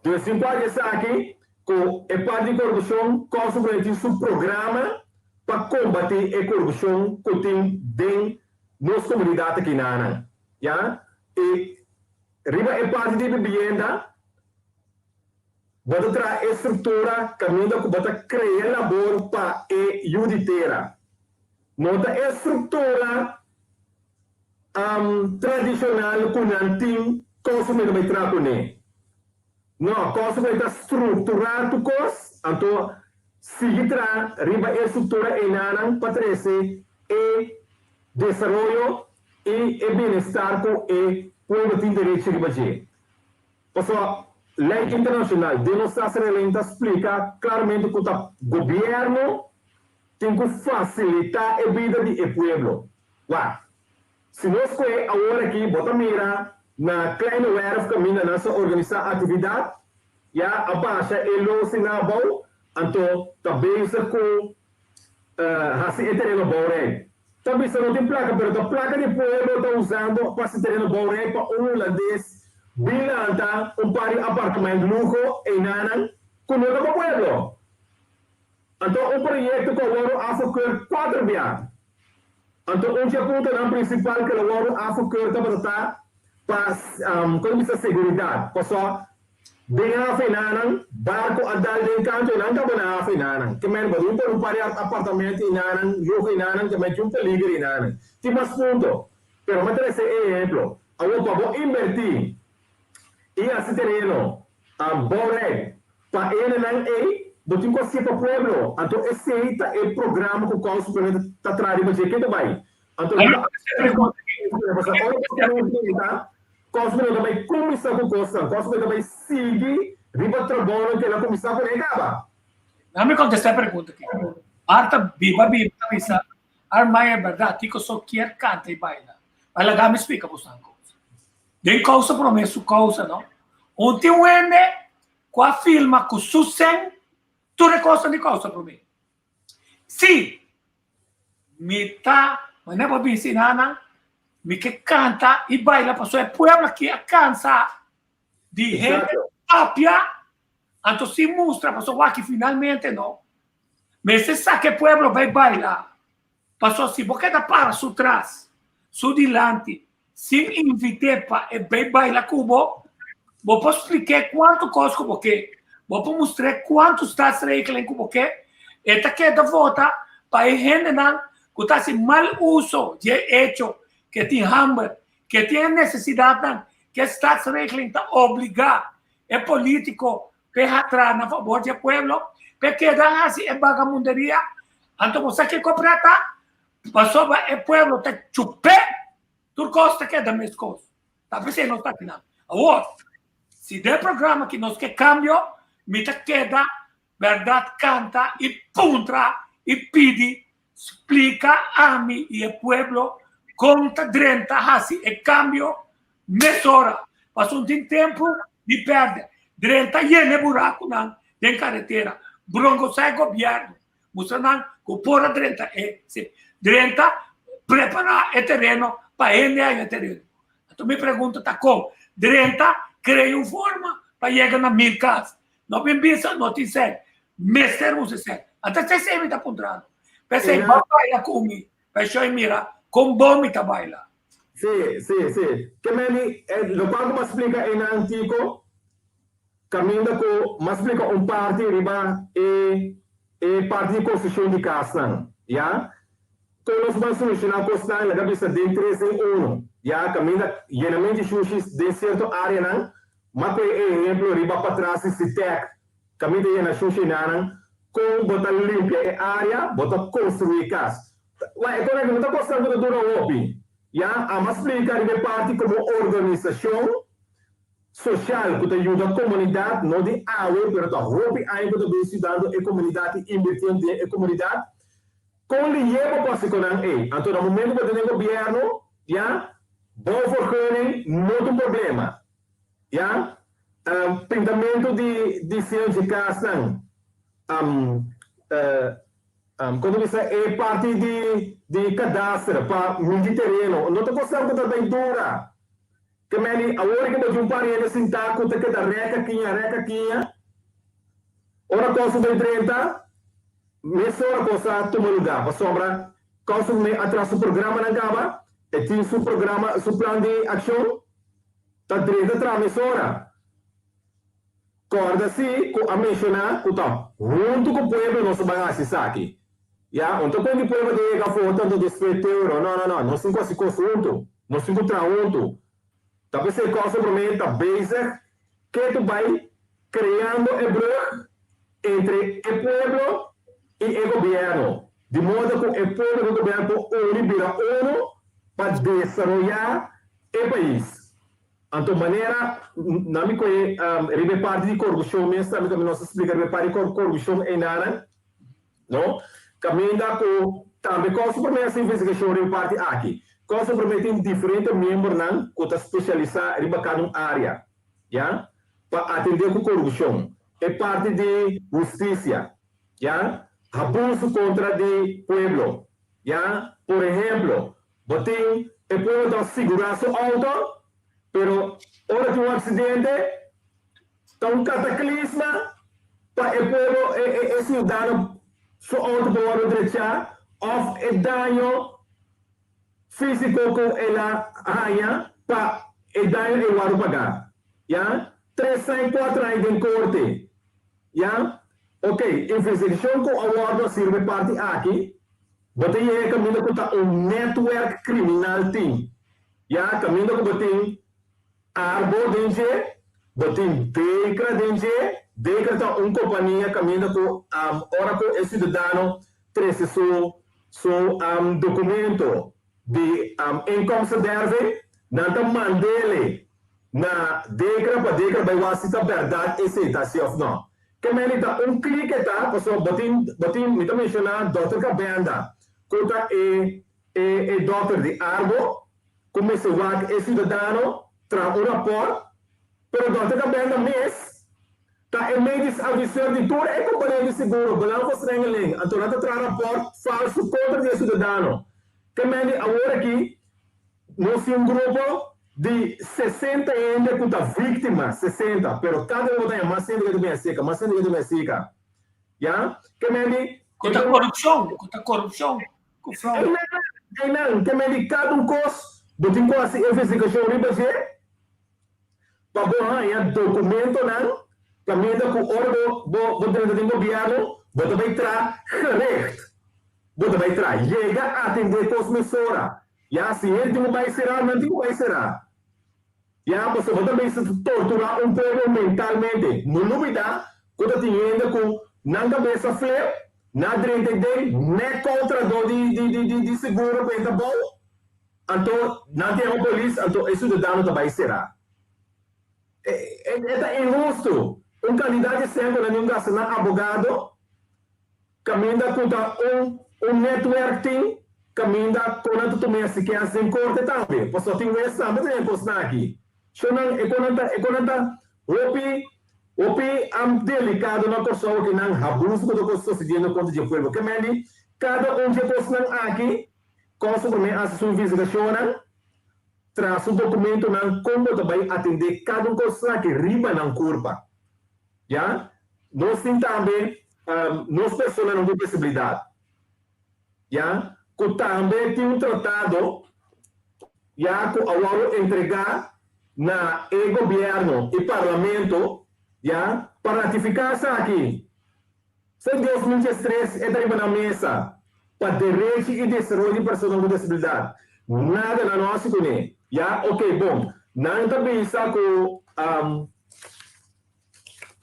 Dus tin por esaki ku e parti di korupshon Kòrsou Promé tin su programa pa kombatí e korupshon ku tin den nos komunidat aki nanan. Ya. I riba e parti di bibienda bo ta traha e struktura kaminda ku bo ta krea labor pa e yu di tera. No ta e struktura tradishonal ku nan tin kos ku mi ta bai traha kuné. No, kos ku mi ta strukturá tur kos, anto sigui traha riba e struktura einanan pa trese e desaroyo i e bienestar ku e pueblo tin derecho riba dje. Pasobra lei internashonal den nos Staatsregeling ta splika klaramente ku ta gobièrnu tin ku fasilitá e bida di e pueblo. Wak, si nos kohe awor aki bo ta mira na Kleine Werf kaminda nan sa organisá aktividat, ya a basha e losi nan abou, anto ta bezig ku hasi e tereno bouwrij. Ta bisa no tin plaka, pero ta plaka di pueblo ta usando pa hasi tereno bouwrij pa un hulandes. Bin lanta un par di apartment luho einanan ku no ta pa pueblo. Anto un proyekto ku a wòrdu afgekeurd kuater bia. Anto un dje puntonan prinsipal ku el a wòrdu afgekeurd tabata ta pa kon bisa seguridat. Pasobra den haf einanan barko a dal den kantu enan kaba na haf einanan. Ke men bo tin por un par di apartament einanan luho einanan ke men tin un peliger einanan. Tin mas punto. Pero mi a trese e ehemplo. Awor pa bo inbertí i hasi tereno bouwrijk pa e hendenan ei, bo tin ku hasié pa pueblo. Anto esei ta e programa ku Kòrsou Promé ta traha riba dje. Ke ta bai? Anto mi ta pasobra ora ku nos drenta, Kòrsou Promé ta bai kuminsá ku kosnan. Kòrsou Promé ta bai sigui riba trabounan ku el a kuminsá kuné kaba. Nan mi kontestá e pregunta aki. Marta biba biba ta bisa Armai e berdad, kiko so kier kanta i baila? Bai laga mi splika boso un kos. Den kousa prome su kousa no. Un tin un hende ku a filma ku su sen tur e kosnan di kousa prome. Si mi ta manera bo bisa i nana, mi ke kanta i baila pasobra e pueblo aki a kansa di hende papia anto si mustra pasobra wak finalmente no mester saka e pueblo bai baila pasobra si bo keda para su tras su dilanti sin invit'é pa e bai baila ku bo, bo por splik'é kuantu kos ku bo ke, bo por mustr'é kuantu staatsregeling ku bo ke, e ta keda vota pa e hendenan ku ta hasi mal uso di e echo ke tin hamber, ke tin e nesesidatnan ke staatsregeling ta obligá e polítiko p'e hatra na fabor di e pueblo, p'e keda hasi e bagamunderia. Anto bo sa kiko preta? Pasobra e pueblo ta chup'é, tur kos ta keda meskos. Ta p'esei nos ta akinan. Awor, si den e programa aki nos ke kambio, mi ta keda bèrdat kanta i puntra i pidi Splika ami i e pueblo kon ta drenta hasi e kambio mesora, pasobra no tin tempu di pèrdè. Drenta yena e burakunan den karetera, brongosá e gobièrnu, mustra nan ku por a drenta e si. Drenta prepará e tereno pa hende haña tereno. Anto mi pregunta ta kon drenta krea un forma pa yega na mil kas. No bin bisa no tin sèn. Mester usa sèn. Anto esei mi ta puntrando. P'esei bo baila ku mi, p'esho e mira kon bon mi ta baila. Sí, sí, sí. Ke meni, lokual ku bo a splika einan Tico, kaminda ku mi a splika un parti riba e e parti di konstrukshon di kasnan, ya. Kon nos ban solushoná kosnan laga bisa den tres den uno, ya, kaminda yenamentu di shushi den sierto áreanan, Ma ku e ehemplo riba patras di Sitec, kaminda yena shushinánan, kon bo ta limpia e área, bo ta konstruí kas. Wak, e kon aki no ta kosnan ku ta dura hopi. Ya, amo a splika riba e parti komo organisashon sosial ku ta yuda komunidat, no di awe, pero ta hopi aña ku ta bin yudando e komunidat i invirtiendo den e komunidat. Kon lihé bo por hasi ku nan ei? Anto na momento ku bo ta den gobièrnu, ya, bouwvergunning no ta un problema. Ya, pintamentu di diseño dje kasnan, kon ta bisa e parti di di kadastre pa midi tereno, no ta kosnan ku ta bay dura. Ke meni awor ke bo tin un par hende sintá ku ta keda rèk akiña, rèk akiña, ora kos bay drenta, mesora kos a tuma lugá, pasobra kos a traha su programanan kaba, e tin su programa, su plan di akshon. Ta drenta traha mesora. Kòrda si ku a menshoná ku ta huntu ku pueblo nos a ban hasi esaki. Ya, un ta kon di pueblo ta yega afó tantu despues teuro. No, no, no. Nos tin ku hasi kos huntu. Nos tin ku traha huntu. Ta p'esei Kòrsou Promé ta bezig ketu bai kreando e brùg entre e pueblo i e gobièrnu. Di moda ku e pueblo ku gobièrnu por uni bira unu pa desaroyá e pais. Anto manera na mi koe riba e parti di korupshon mes tambe tambe nos a splika riba e parti di korupshon einanan no kaminda ku tambe Kòrsou Promé hasi investigashon riba e parti aki. Kòrsou Promé tin diferente miembronan ku ta spesialisá riba kada un área ya pa atendé ku korupshon. E parti di hustisia ya abuso kontra di pueblo ya por ehemplo Bo tin e pueblo ta sigurá su outo, pero ora tin un aksidente, ta un kataklisma pa e pueblo, e siudadano su outo por wòrdu drechá òf e daño físiko ku el a haña pa e daño ei wòrdu pagá. Ya, tres aña, kuater aña den korte. Ya, ok, investigashon ku a wòrdu a sirbi e parti aki, bo ta yega kaminda ku ta un netwerk kriminal tin. Ya, kaminda ku bo tin Arbo den dje, bo tin Dekra den dje. Dekra ta un kompania kaminda ku ora ku e siudadano trese su su dokumento di inkomstenderving, nan ta mand'ele na Dekra pa Dekra bai wak si ta bèrdat esei ta si òf nò. Ke meni ta un klike ta, pasobra bo tin bo tin mi ta menshoná dòkter Kabenda ku ta e e e dòkter di Arbo, ku mester wak e siudadano traha un rapòrt, pero dòkter Kabenda mes ta e medisch adviseur di tur e kompania di seguro, Belangenverstrengeling, anto nan ta traha rapòrt falsu kontra di e siudadano. Ke mende awor aki nos tin un grupo di 60 hende ku ta víktima, 60, pero kada un bo ta haña mas hende ke ta bin aseka, mas hende ke ta bin aseka, ya. Ke mende. Ku ta korupshon, ku ta korupshon. Ku fraude. Einan, ke medi kada un kos, bo tin ku hasi investigashon riba dje pa bo haña dokumentonan kaminda ku ora bo bo bo drenta den gobièrnu bo ta bai traha gericht. Bo ta bai traha yega atendé kos mesora. Ya, si hende tin ku bai será, nan tin ku bai será. Ya, pasobra bo ta bisa ta torturá un pueblo mentalmente. No lubidá ku ta tin hende ku nan kabesa flip, nan a drenta e den nèt kontradó di di di di di seguro ku e ta bou, anto nan ta yama polis, anto e siudadano ta bai será. E e ta inhustu. Un kandidat di sèn ku nan tin gasta nan abogado. Kaminda ku ta un un netwerk tin kaminda kon nan ta tuma e asikens den korte tambe, pasobra tin wes tambe ta den e kosnan aki. Shownan e kon nan ta e kon nan ta hopi hopi delikado na Kòrsou aki nan habuso ku ta kos sosediendo kontra dje pueblo. Ke men di kada un dje kosnan aki Kòrsou promé hasi su investigashonnan, traha su dokumentonan kon bo ta bai atendé kada un kosnan aki riba nan kurpa. Ya, nos tin tambe nos personanan ku disabilidat, ya, ku tambe tin un tratado, ya, ku a wòrdu entregá na e gobièrnu i parlamento, ya, pa ratifiká esaki. Fo'i 2013 e ta riba nan mesa pa derechi i desaroyo di personanan ku disabilidat. Nada nan no hasi kuné. Ya, oke, bon. Nan ta bisa ku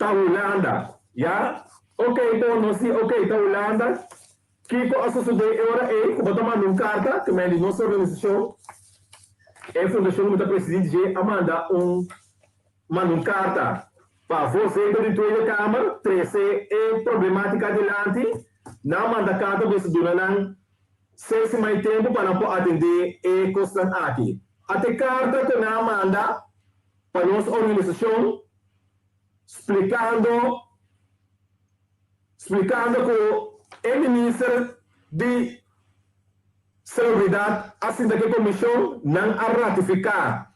ta Hulanda. Ya, oke, bon, nos di oke, ta Hulanda. Kiko a sosodé e ora ei ku bo ta manda un karta, ke men di nos organisashon, e fundashon ku mi ta presidí dje a manda un manda un karta pa voorzitter di Tweede Kamer trese e problematika dilanti. Nan a manda karta bisa duna nan seis siman di tempu pa nan por atendé e kosnan aki. Ata e karta ku nan a manda pa nos organisashon splikando splikando ku e minister di Salubridat a sinta ku e komishon nan a ratifiká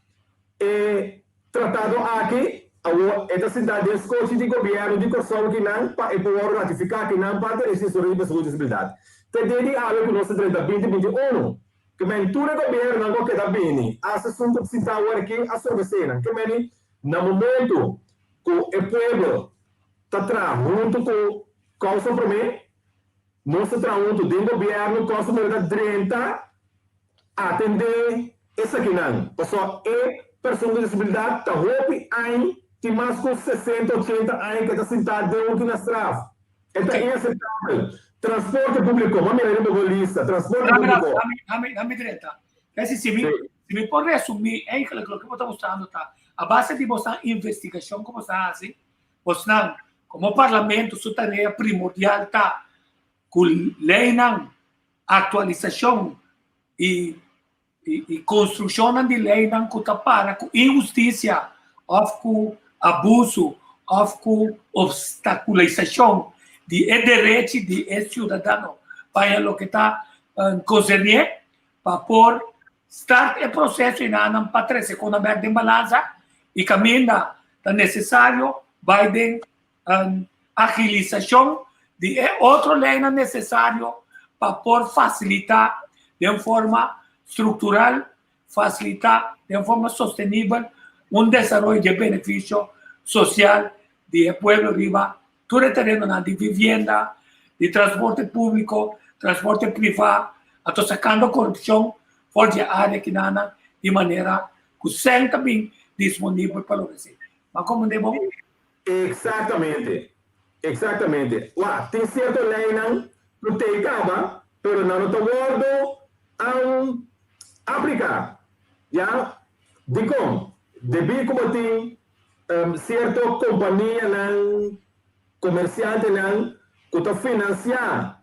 e tratado aki, awor e ta sintá den skochi di gobièrnu di Kòrsou kinan pa e por wòrdu ratifiká kinan pa derecho di soro di persona ku disabilidat. Te dia di awe ku nos ta drenta 2021, ke men tur e gobièrnunan ku a keda bini hasta esun ku ta sintá awor aki a sobresé nan. Ke meni na momentu ku e pueblo ta traha huntu ku Kòrsou Promé, nos ta traha huntu den gobièrnu, Kòrsou Promé ta drenta Atendé esakinan, pasobra e persona ku disabilidat ta hopi añ, tin mas ku 60, 80 aña ke ta sintá den un kina straf. E ta inaseptabel. Transporte públiko, bo a mira riba bo lista, transporte públiko. Dame, dame drenta. Kesi, si mi, si mi por resumí, eigenlijk loke bo ta mostrando ta, a base di bosan investigashon ku bosan hasi, bosnan, komo parlamento su tarea primordial ta ku leinan Aktualisashon i i konstrukshonnan di leinan ku ta para ku inhustisia òf ku abusu òf ku opstakulisashon di e derechi di e siudadano pa e loke ta konsernié pa por start e proseso i nan pa trese kos nan bèk den balansa. I kaminda ta nesesario bai den agilisashon di e otro leinan nesesario pa por fasilitá den forma struktural, fasilitá den forma sostenibel un desaroyo di e benefisio sosial di e pueblo riba tur e terenonan di vivienda, di transporte públiko, transporte privá, anto sakando korupshon for di e área kinanan di manera ku sèn ta bin disponibel pa loke esei. Bo a komprendé bon? Eksaktamente, eksaktamente. Wak, tin sierto leinan ku tei kaba, pero nan no ta wòrdu apliká. Ya? Dikon? Debí ku bo tin sierto kompanianan, komersiantenan ku ta finansiá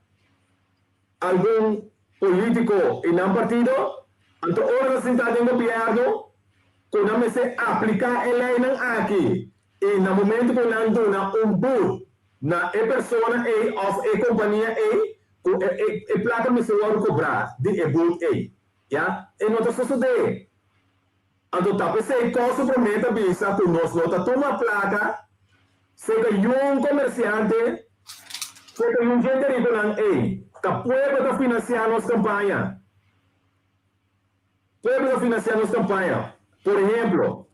algun polítiko i nan partido, anto ora nan sintá den gobièrnu ku nan mester apliká e leinan aki i na momentu ku nan duna un but na e persona ei òf e kompania ei ku e plaka mester wòrdu kobrá di e but ei, ya, e no ta sosodé. Anto ta p'esei Kòrsou Promé ta bisa ku nos no ta tuma plaka serka yun komersiante, serka yun djente rikonan ei. Ta pueblo ta finansiá nos kampaña. Pueblo ta finansiá nos kampaña. Por ehemplo,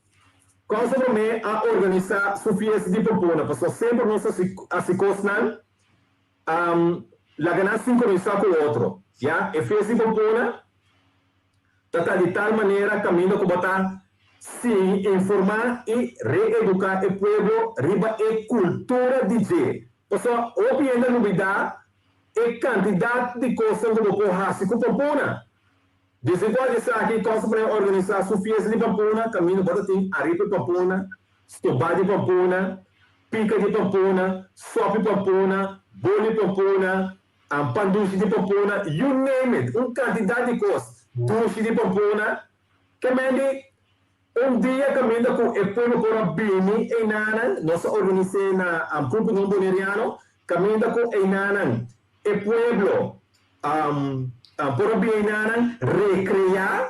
Kòrsou Promé a organisá su fiesta di Pompona pasobra semper nos ta hasi kosnan laga nan sinkronisá ku otro. Ya, e fiesta di Pompona. Ta ta di tal manera kaminda ku bo ta sigui informá i reeduká e pueblo riba e kultura di dje. Pasobra hopi hende a lubidá e kantidat di kosnan ku bo por hasi ku pampuna. Desigual di esaki, Kòrsou por organisá su fiesta di pampuna kaminda bo ta tin aripa di pampuna, stobá di pampuna, pika di pampuna, sòpi pampuna, boli pampuna, Pan dushi di pampuna, you name it, un kantidat di kos dushi di pampuna. Ke men di un dia kaminda ku e pueblo por a bini einanan, nos a organis'é na Pulpudon Boneriano, kaminda ku einanan e pueblo por a bini einanan rekreá.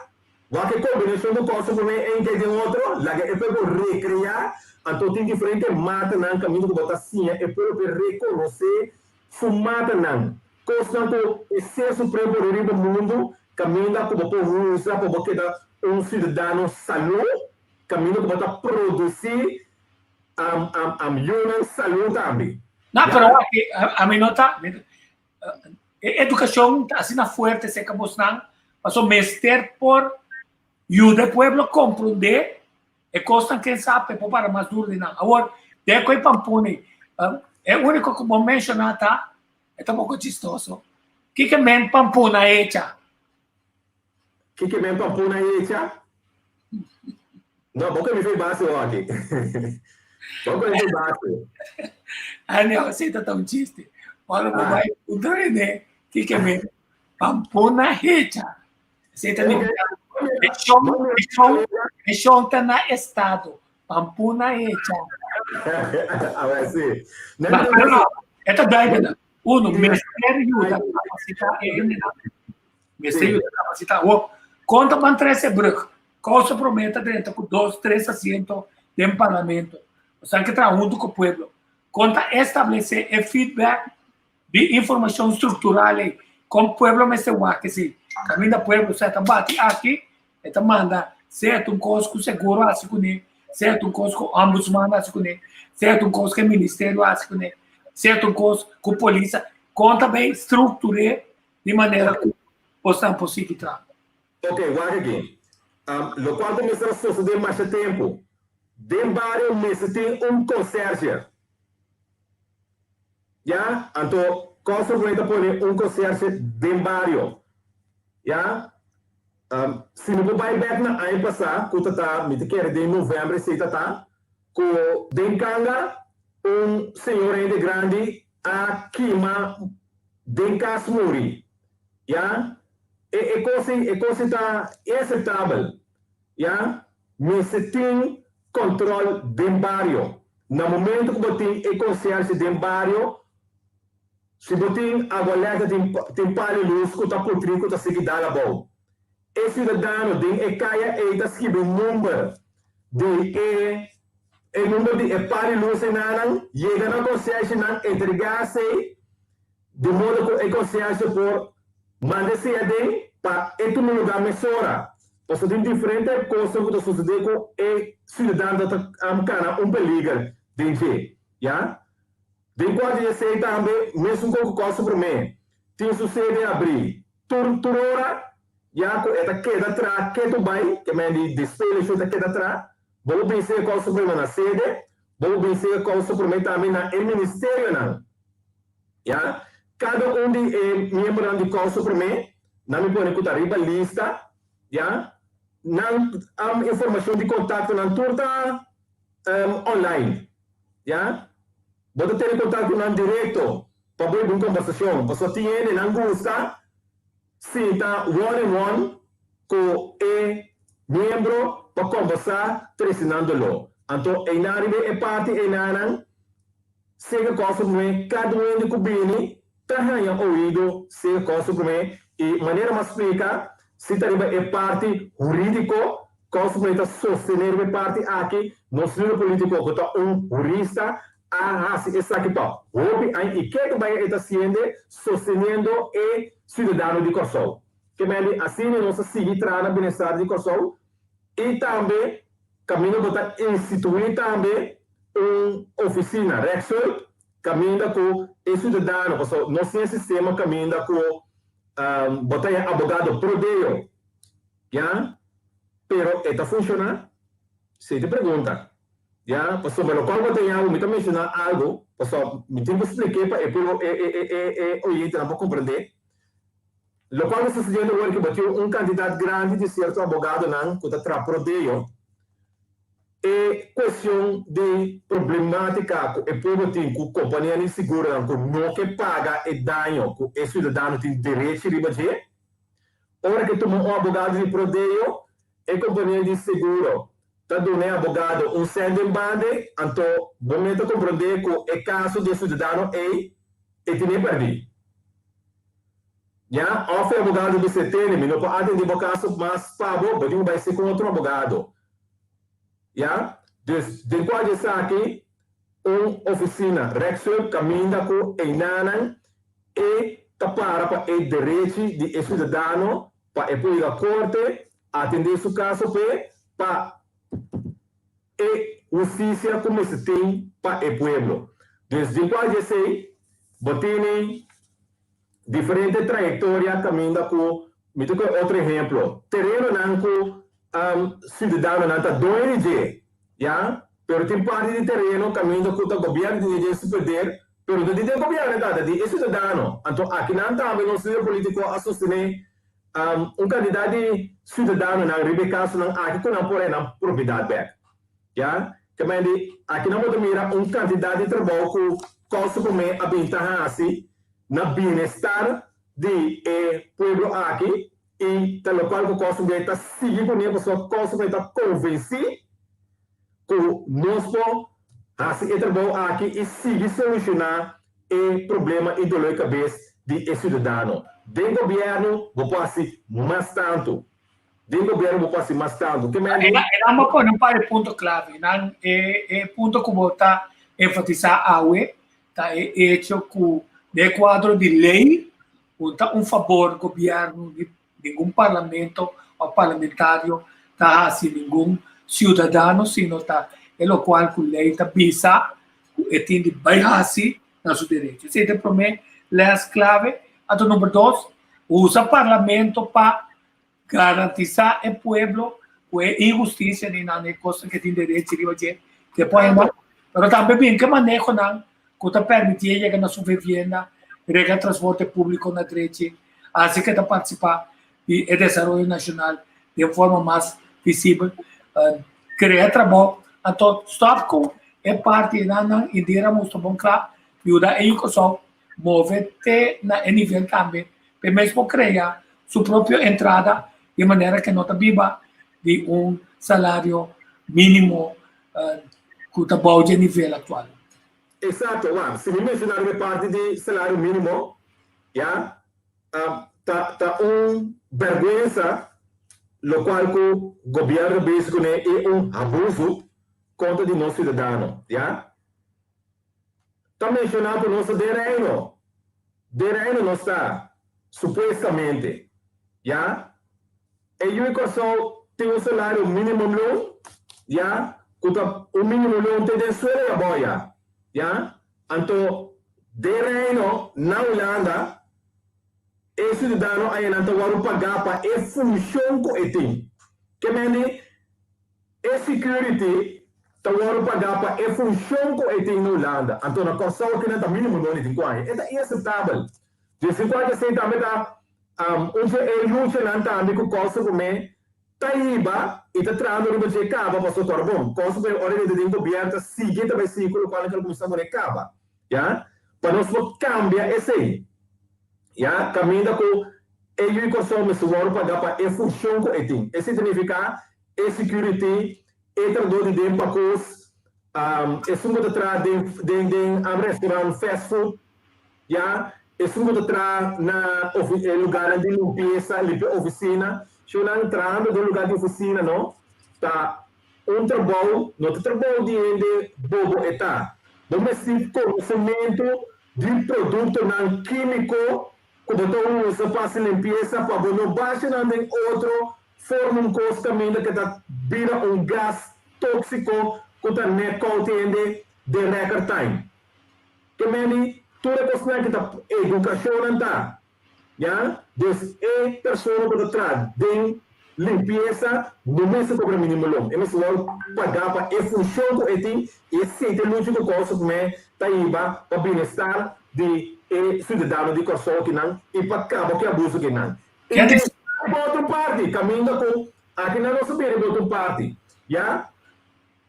Wak e kombinashon ku kòrsa promé ein kai den otro, laga e pueblo rekreá. Anto tin diferente matanan kaminda ku bo ta siña e pueblo pa e rekonosé Su matanan, kosnan ku e Ser Supremo pone riba mundu, kaminda ku bo por usa pa bo keda un siudadano salú, kaminda ku bo ta produsí yunan salú tambe. No, pero aki ami no ta, e edukashon ta asina fuerte serka bosnan, pasobra mester por yuda e pueblo komprondé E kosnan ken sa p'e por para mas duru di nan. Awor, den ku e pampuni, e úniko ku bo menshoná ta, e ta poko chistoso, kiko men pampuna hecha? Kiko men pampuna hecha? No, bo ke mi fei base aki. Bo ke mi fei base. Anyhow, esei ta ta un chiste. Ora bo bai puntra Rene, kiko men pampuna hecha? Esei ta nifiká e shon, e shon, e shon ta na estado. Pampuna hecha. A ver, sí. Ma, pero no, e ta duidelijk. Uno, mester yuda kapasitá e hendenan. Mester yuda kapasitá. Awor, kon ta ban trese brug? Kousa promé ta drenta ku dos, tres asiento den parlamento. Osea ke traha huntu ku pueblo. Kon ta establesé e feedback Di informacion structural ey, con pueblo mester wak esey. Caminda pueblo sa ta bati aki, e ta manda sea ta un cos cu seguro haci cune, sea ta un cos cu ombudsman haci cune, sea ta un cos cu e ministerio haci cune, sea ta un cos cu polis. Con ta bay structure di manera cu bosnan por sigui traha. Ok, wak aki. Locual cu mester a sosode masha tempo. Den bario mester tin un conserje. Ya, anto Kòrsou Promé ta pone un konsierge den bario. Ya, si mi por bai bèk na aña pasá ku ta ta, mi ta kere den novèmber esei ta ta, ku den Kanga un señor hende grandi a kima den kas muri. Ya, e e kos ei e kos ei ta inaseptabel. Ya, mester tin kòntròl den bario. Na momento ku bo tin e konsierge den bario, si bo tin agua lèkter tin tin pali lus ku ta putrí ku ta sigui dal abou. E siudadano den e kaya ei ta skibi number. di e e number di e par di lus enanan, yega na konsèshenan, entregá esei di modo ku e konsèshe por manda esei aden pa e tuma lugá mesora. Pasobra tin diferente kosnan ku ta sosodé ku e siudadano ta kana un peliger den dje, ya. Den kuantu di esei tambe, mesun kon ku Kòrsou Promé tin su sede abrí tur tur ora, ya ku e ta keda tra ketu bai, ke men di despeleshon ta keda tra, bo por bin sega Kòrsou Promé na sede, bo por bin sega Kòrsou Promé tambe na e ministerionan. Ya, kada un di e miembronan di Kòrsou Promé, nan mi pone ku ta riba lista, ya, nan informashon di kontaktonan tur ta online. Ya. Bo ta tene kontak ku nan direkto pa bo hiba un kombersashon, pasobra tin hende nan gusta sinta one en one ku e miembro pa kombersá trese nan doló. Anto einan riba e parti einanan sega kòs su promé, kada un hende ku bini ta haña oido sega kòs su promé i manera mi a splika si ta riba e parti hurídiko Kòrsou ta sostené riba e parti aki, nos lider polítiko ku ta un hurista a hasi esaki pa hopi aña i ke ta bai e ta hasiende sosteniendo e siudadano di Kòrsou. Ke mende asina nos ta sigui traha na bienestar di Kòrsou i tambe kaminda bo ta instituí tambe un ofisina, Rechtshulp, kaminda ku e siudadano, pasobra nos tin e sistema kaminda ku bo ta e abogado pro deo. Ya, pero e ta funciona? Si te pregunta. Ya, pasobra locual bo ta yabu mi ta menciona algo, pasobra mi tin cu spliké pa e pueblo, e e e e e oyentenan por comprende. Locual ta sucediendo awor ke bo tin un cantidad grandi di cierto abogadonan cu ta traha pro deo, e cuestion di problematica cu e pueblo tin cu compania di seguronan cu no ke paga e daño cu e ciudadano tin derechi riba dje, Ora ke tuma un abogado di prodeo, e kompania di seguro ta duna e abogado un sènt den bande, anto bo mes ta komprondé ku e kaso di e siudadano ei e tene pèrdí. Ya, òf e abogado bisa, Tene, mi no por atendé bo kaso mas pa bo, bo tin ku bai seka un otro abogado. Ya, dus den kua di esaki un ofisina Rechtshulp kaminda ku einanan e ta para pa e derechi di e siudadano pa e por yega korte, atendé su kaso p'e, pa e hustisia ku mester tin pa e pueblo. Dus den kua di esei bo tene diferente trayektoria kaminda ku, mi ta kohe otro ehemplo, terenonan ku siudadanonan ta doño di dje, ya, pero tin parti di tereno kaminda ku ta gobièrnu tin dje su poder, pero no di den gobièrnu ta, ta di e siudadano. Anto akinan tambe nos lider polítiko a sostené un kantidat di siudadanonan riba e kasonan aki ku nan por haña nan propiedat bèk. Ya, kemey di akinan bo ta mira un kantidat di trabou ku Kòrsou Promé a bin ta hasi na bienestar di e pueblo aki i ta lokual ku Kòrsou Promé ta sigui kuné pasobra Kòrsou Promé ta konvensí ku nos por hasi e trabou aki i sigui solushoná e problema i dolor di kabes di e siudadano. Den gobièrnu bo por hasi mas tantu. Den gobièrnu bo por hasi mas tantu. Ke men di. Nan bo pone un par di punto klave. Nan e e punto ku bo ta enfatisá awe ta e echo ku den e kuadro di lei ku ta un fabor gobièrnu di ningun parlamento òf parlamentario ta hasi ningun siudadano sino ta e lokual ku lei ta bisa ku e tin di bai hasi na su derecho. Esei ta e promé lès klave. Anto number dos, usa parlamento pa garantisá e pueblo ku e inhustisia di nan e kosnan ke tin derecho riba dje ke por henda, pero tambe bin ke manehonan ku ta permití e yega na su vivienda, regla transporte públiko na drechi, hasi ke ta partisipá di e desaroyo nashonal den forma mas visibel, krea trabou. Anto stòp ku e parti nan Indira mustra bon kla, yuda e yu Kòrsou move te na e nivel tambe p'e mes por krea su propio entrada di manera ke no ta biba di un salario minimo ku ta bou dje nivel aktual. Eksakto, wak, si mi menshoná riba e parti di salario minimo, ya, ta ta un bèrgwensa. Lokual ku gobièrnu besi kuné e un abuso kontra di nos siudadano, ya. Ta menshoná ku nos ta den Reino. Den Reino nos ta, supuestamente, ya. E yu di Kòrsou tin un salario minimumloon, ya, ku ta un minimumloon te den suelo ya abou ya, ya. Anto den Reino, na Hulanda, E siudadano ayanan ta wòrdu pagá pa e funshon ku e tin. Ke mende e security ta wòrdu pagá pa e funshon ku e tin na Hulanda. Anto na Kòrsou kinan ta mínimo dònde tin ku aña. E ta inaseptabel. Dje si kual esei tambe ta un dje e luchanan tambe ku Kòrsou promé ta hiba i ta trahando riba dje kaba pasobra kòrda bon Kòrsou promé ora e den gobièrnu ta sigui ta bai sigui ku lokual nan kel kuminsá pone kaba. Ya. Pa nos por kambia esei. Ya. Kaminda ku e yu di Kòrsou mester wòrdu pagá pa e funshon ku e tin. Esei ta nifiká e security, e trahadó di den pakos, esun ku ta traha den den den restaurant fast food, ya, esun ku ta traha na e lugarnan di limpiesa, limpia ofisina. Shownan trahando den lugar di ofisina no ta Un trabou no ta trabou di hende bobo e ta. Bo mester konosementu di produktonan kímiko ku bo ta usa pa hasi limpiesa pa bo no basha nan den otro forma un kos kaminda ku ta bira un gas tóksiko ku ta nèkout hende den record time. Ke meni tur e kosnan aki ta edukashonnan ta. Ya, dus e persona ku ta traha den limpiesa no mester kobra minimumloon. E mester wòrdu pagá pa e funshon ku e tin i esei ta e lucha ku Kòrsou promé ta hiba pa bienestar di e siudadano di Kòrsou akinan i pa kaba ku e abuso akinan. I riba otro parti, kaminda ku akinan nos a bira riba otro parti, ya.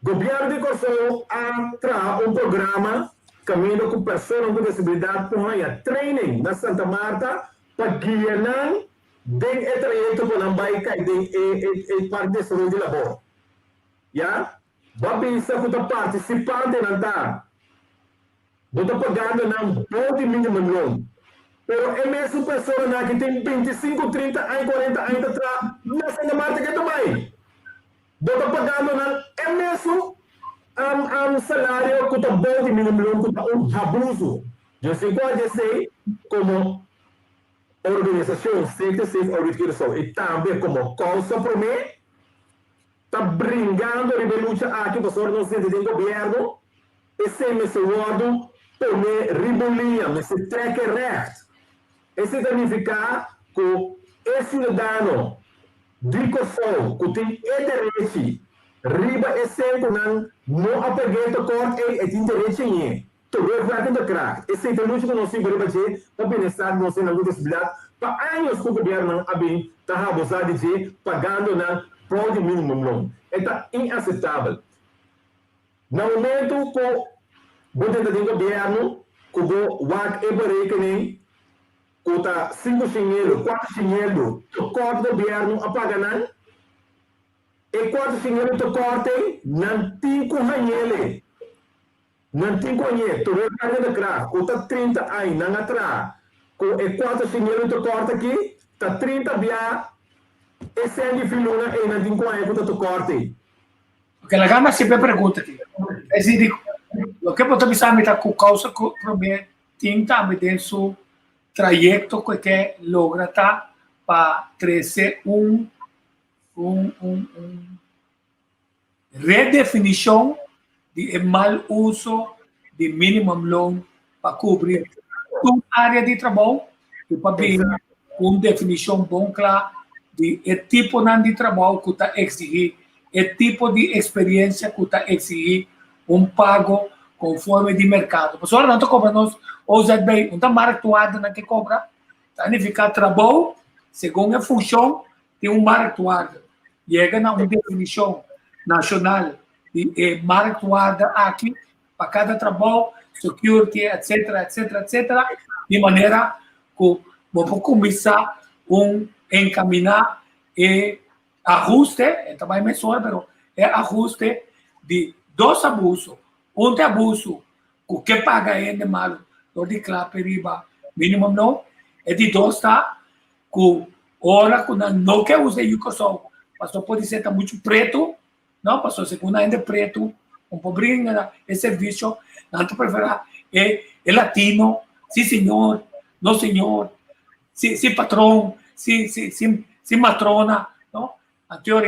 Gobièrnu di Kòrsou a traha un programa kaminda ku personan ku desabilidat por haña training na Santa Marta pa guia nan den e trayekto pa nan bai kai den e e parti di desaroyo di labor. Ya bo a bisa ku ta partisipantenan ta bo ta pagando nan bou di minimumloon pero e mesun personanan aki tin 25, 30 aña, 40 aña ta traha na Santa Marta ke ta bai. Bo ta pagando nan e mesun salario ku ta bou di minimumloon ku ta un abuso. Dje sin ku a dje esei komo organisashon Stichting Safe Audit Curaçao i tambe komo Kousa Promé ta bringando riba e lucha aki pasobra nos sinti den gobièrnu esei mester wòrdu pone riba un liña, mester trèk e règt. Esei ta nifiká ku e siudadano Di Kòrsou ku tin e derechi riba e sen ku nan no a pag'é tekort ei, e tin derechi añ'é. Terugwerkende kracht. Esei ta lucha ku nos tin riba dje pa bienestar di nos hendenan ku disabilidat pa años ku gobièrnunan a bin ta habusá di dje pagando nan bou di minimumloon. E ta inaseptabel. Na momentu ku bo drenta den gobièrnu ku bo wak e berekening ku ta sinku shingedo, kuater shingedo tekort gobièrnu a paga nan, e kuater shingedo tekort ei nan tin ku hañ'el. Nan tin ku hañ'é. Tur e carga de kracht ku ta 30 aña nan a traha ku e kuater shingedo tekort aki ta 30 bia e sèn di fin luna ei nan tin ku haña ku ta tekort ei. Oke, laga mi hasi e pregunta aki. Es di, loke bo ta bisa mi ta ku kousa ku promé tin tambe den su trayekto ku e ke logra ta pa trese un un un un redefinishon di e mal uso di minimumloon pa kubri tur área di trabou i pa bini ku un definishon bon kla di e tiponan di trabou ku ta eksigí e tipo di eksperensia ku ta eksigí un pago konforme di merkado. Pasobra nan ta kobra nos OZB, un ta marktwaarde nan ke kobra, ta nifiká trabou segun e funshon tin un marktwaarde. Yega na un definishon nashonal di e marktwaarde aki pa kada trabou, security, etcetera, etcetera, etcetera, di manera ku bo por kuminsá un enkaminá e ahuste, e ta bai mesora, pero e ahuste di dos abuso. Un ta e abuso ku ke paga hende malu dor di klape riba minimumloon. E di dos ta ku ora ku nan no ke usa e yu Kòrsou. Paso podisé ta muchu pretu, no? Paso segun nan hende pretu un por brinda e servisio, nan ta preferá e e latino, si señor, no señor, si si patron, si si si si matrona, no? Anto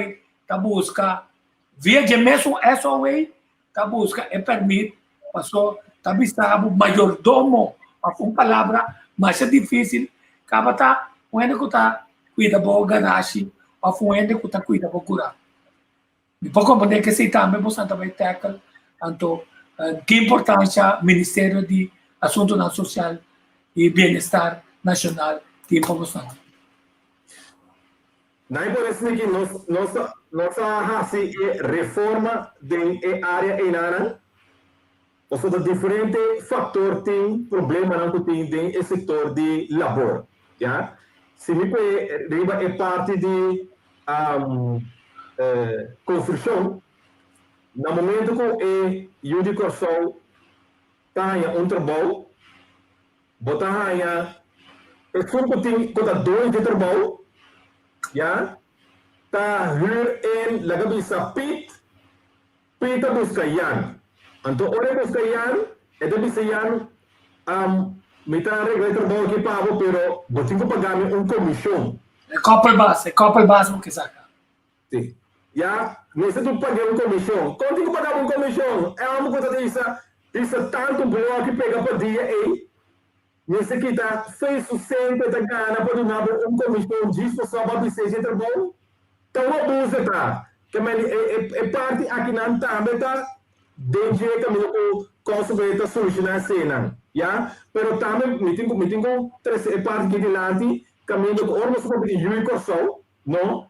ta buska via dje mesun SOA ta buska e permit paso ta bisa bo mayordomo of un palabra masha dificil caba ta un hende cu ta cuida bo garashi of un hende cu ta cuida bo cura. Mi por comprende que esey tambe boso ta bay tackle anto ki importancia Ministerio di Asuntonan Social y Bienestar Nacional tin pa boso. Nan por esaki nos nos nos a hasi e reforma den e área einanan, pasobra diferente faktor tin problemanan ku tin den e sektor di labor, ya. Si mi pone riba e parti di konstrukshon, na momento ku e yu di Kòrsou ta haña un trabou, Bo ta haña esun ku tin ku ta doño di trabou, ya, ta hür en laga bisa Piet, Piet ta buska Jan. Anto ora e buska Jan, e ta bisa Jan, Mi ta regla e trabou aki pa bo, pero bo tin ku paga mi un komishon. E koppelbas, e koppelbas bo ke saka. Sí. Ya, mester tu pag'é un komishon. Kon tin ku paga bo un komishon? E hòmber ku ta bisa, bisa tantu blòki pega pa dia ei, mester kita seis su sèn ku e ta gana pa duna bo un komishon djis pasobra bo a bis'é dje trabou? Ta un abuso ta. Ke men e e e parti akinan tambe ta den dje kaminda ku Kòrsou ta solushoná eseinan. Ya, pero tambe mi tin ku mi tin ku trese e parti aki dilanti kaminda ku ora nos ta papia di yu i Kòrsou, No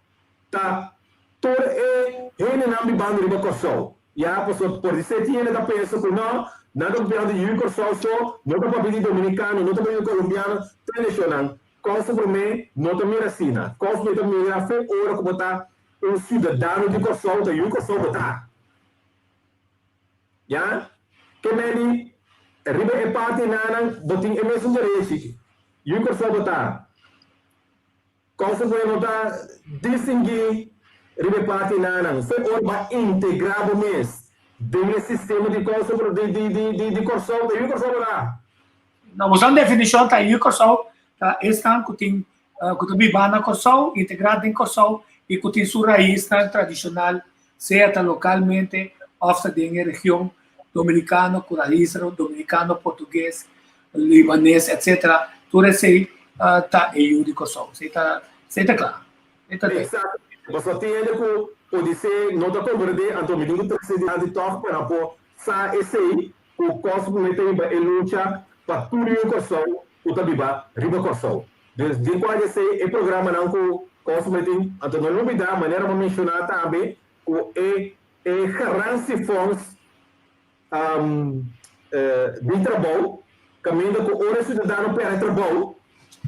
ta tur e hendenan bibando riba Kòrsou. Ya, pasobra por di ser tin hende ta pensa ku no, nan ta papiando di yu Kòrsou so, no ta papia di dominikano, no ta papia di kolombiano, tende shownan. Kòrsou promé no ta mira asina. Kòrsou promé ta mira fe ora ku bo ta un siudadano di Kòrsou, ta yu Kòrsou bo ta. Ya, ke meni riba e parti nanan bo tin e mesun derechi, yu Kòrsou bo ta. Kòsa ku e no ta distinguí riba e partinanan, fe ora bo a integrá bo mes den e sistema di kòsa di di di di di Kòrsou, ta yu Kòrsou bo ta? No, boso un definishon ta yu Kòrsou ta esnan ku tin ku ta biba na Kòrsou, integrá den Kòrsou i ku tin su raisnan tradishonal, sea ta lokalmente òf ta den e region dominikano ku rais dominikano, portugues, libanes, etcetera, tur esei ta e yu di Kòrsou. Esei ta, esei ta kla. Esei ta den. Exactamente. Pasobra tin hende ku podisé no ta komprendé, anto mi tin ku trese dilanti tòg pa nan por sa esei ku kos ku mi ta hiba e lucha pa tur yu Kòrsou ku ta biba riba Kòrsou. Dus den kua di esei e programanan ku kos ku mi tin, anto no lubidá manera bo menshoná tambe ku e e garantiefonds di trabou, kaminda ku ora e siudadano pèrdè trabou,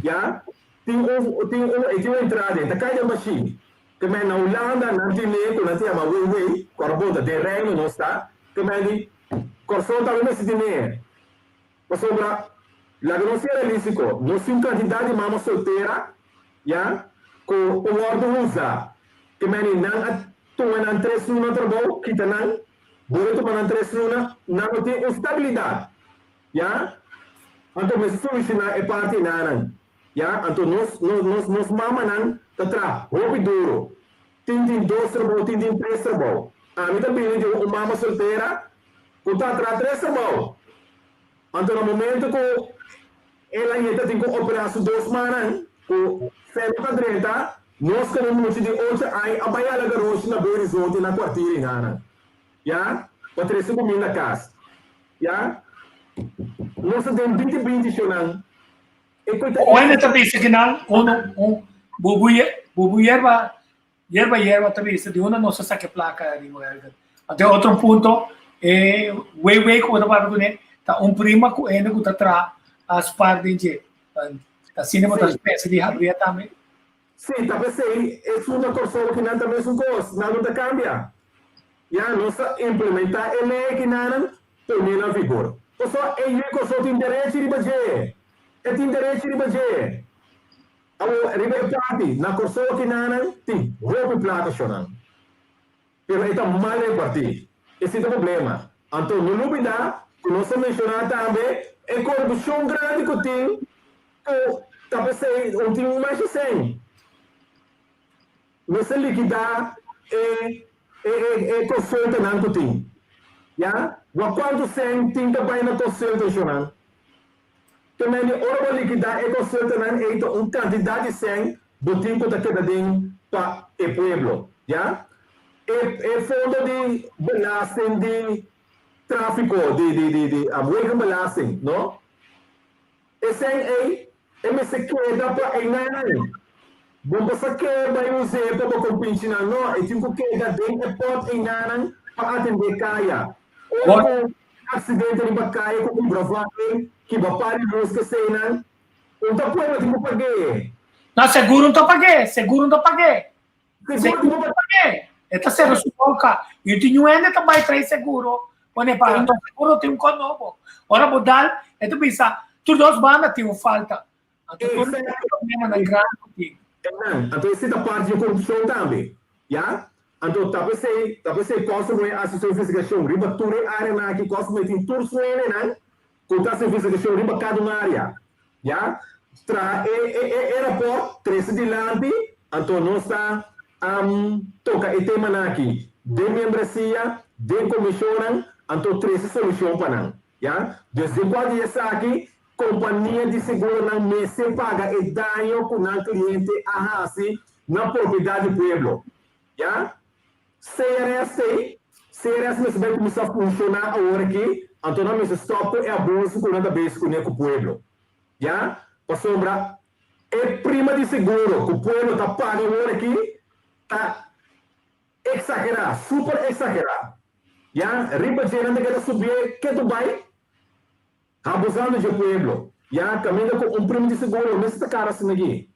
ya, tin un tin un e tin un entrada, e ta kai den mashin. Ke men na Hulanda nan tin lei ku nan ta yama WW, ku ora bon ta den Reino nos ta, ke men di Kòrsou tambe mester tin e. Pasobra, laga nos ser realístiko, nos tin un kantidat di mama soltera, ya, ku por wòrdu usa. Ke meni nan a tuma nan tres luna trabou, kita nan, bore tuma nan tres luna, nan no tin un stabilidat, ya. Anto mester solushoná e parti nanan, ya. Anto nos, nos, nos mamanan ta traha hopi duro. Tin tin dos trabou, tin tin tres trabou. Ami ta bini di un mama soltera ku ta traha tres trabou. Anto na momento ku el a yeta tin ku operá su dos mannan ku fe no ta drenta, nos komo mucha di ocho aña a bai hala garoshi na Beu Horizonte na kwartier i hanan, ya, pa trese kuminda kas, ya. Nos ta den binti binti shownan. E ku ta. Un hende ta bisa ki nan un un bubu bubu yerba yerba yerba ta bisa di unda nos a saka e plaka riba Elvin. Anto e otro punto e wei wei ku bo ta papia kuné ta un prima ku hende ku ta traha a spar den dje. Ta asina bo ta pensa di habria tambe? Sí, ta p'esei esun na Kòrsou kinan ta mesun kos, nan no ta kambia. Ya nos ta implementá e lei kinanan pone na vigor. Pasobra e yu Kòrsou tin derechi riba dje. E tin derechi riba dje. Awor, riba e parti, na Kòrsou akinanan tin hopi plaka shonnan. Pero e ta mal repartí. Esei ta problema. Anto no lubidá ku nos a menshoná tambe e korupshon grandi ku tin ku ta p'esei un tin masha sèn. Mester likidá e e e konsultanan ku tin. Ya? Wak kuantu sèn tin ta bai na konsultashonnan. Te mende ora bo likidá e konsultanan ei ta un kantidat di sèn bo tin ku ta keda den pa e pueblo. Ya? E e fondo di belasting di tráfiko di di di di wegenbelasting, no? E sèn ei e mester keda pa einan. Bo no sa ke bai us'é pa bo kompinchinan, no, e tin ku keda den e pòt einanan pa atendé kaya. Ora ku aksidente riba kaya ku kibra vèl, kibra par di lus keseinan, un ta pueblo tin ku pag'é. No, seguro un ta pag'é, seguro un ta pag'é. Seguro ta pag'é. E ta sera su boka. I tin un hende ta bai trae seguro, pone pa anto seguro tin un kos nobo. Ora bo dal, e ta bisa, tur dos banda tin un falta. Anto tur e problemanan grandi ku tin. Anto esei ta parti di korupshon tambe, ya. Anto ta p'esei, ta p'esei Kosovo e hasi su investigashon riba tur e areanan aki. Kosovo e tin tur su hendenan ku ta hasi investigashon riba kada un area, ya. Traha e e e rapòrt, trese dilanti, anto nos ta toka e temanan aki den membresia, den komishonnan, anto trese solushon pa nan. Ya, desde kua di esaki, kompania di seguronan mester paga e daño ku nan kliente a hasi na propiedat di pueblo. Ya, CRS t'ei, CRS mester bai kuminsá funshoná awor aki, anto nan mester stòp ku e abuso ku nan ta besi kuné ku pueblo. Ya, pasobra e prima di seguro ku pueblo ta paga awor aki ta Exagerá, super exagerá. Ya, riba dje nan ta keda subié ketu bai, abusando dje pueblo. Ya, kaminda ku un prima di seguro mester ta kara asina aki.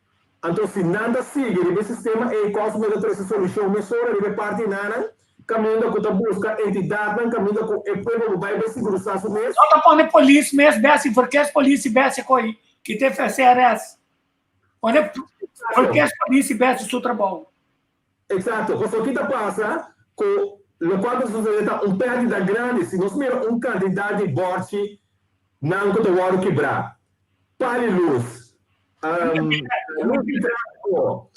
Anto si nan ta sigui riba e sistema ei, kos mester trese solushon mesora riba e parti nanan, kaminda ku ta buska entidatnan, kaminda ku e pueblo por bai bai sigurusá su mes. No ta pone polis mes besi, verkeerspolitie besi ko'i, kita e CRS. Pone verkeerspolitie besi su trabou. Exacto, pasobra ki ta pasa cu locual ta sucede ta un perdida grandi si nos mira un cantidad di borchi nan cu ta wordo kibra, pali luz, luz di trafico,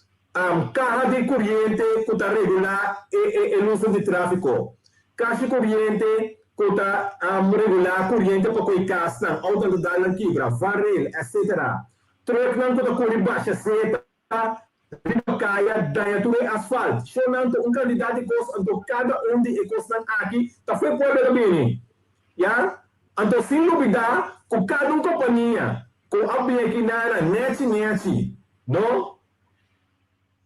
caha di curiente cu ta regula e luznan di trafico, cashi curiente cu ta regula curiente pa cu e casnan, autonan ta dal nan kibra, vanrail, etc. Trucknan cu ta curi basha zeta. Riba kaya daña tur e asfalt. Shownan ta un kantidat di kos anto kada un di e kosnan aki ta fo'i pueblo ta bini. Ya? Anto sin lubidá ku kada un kompania ku a bin aki nana nèchi nèchi, no?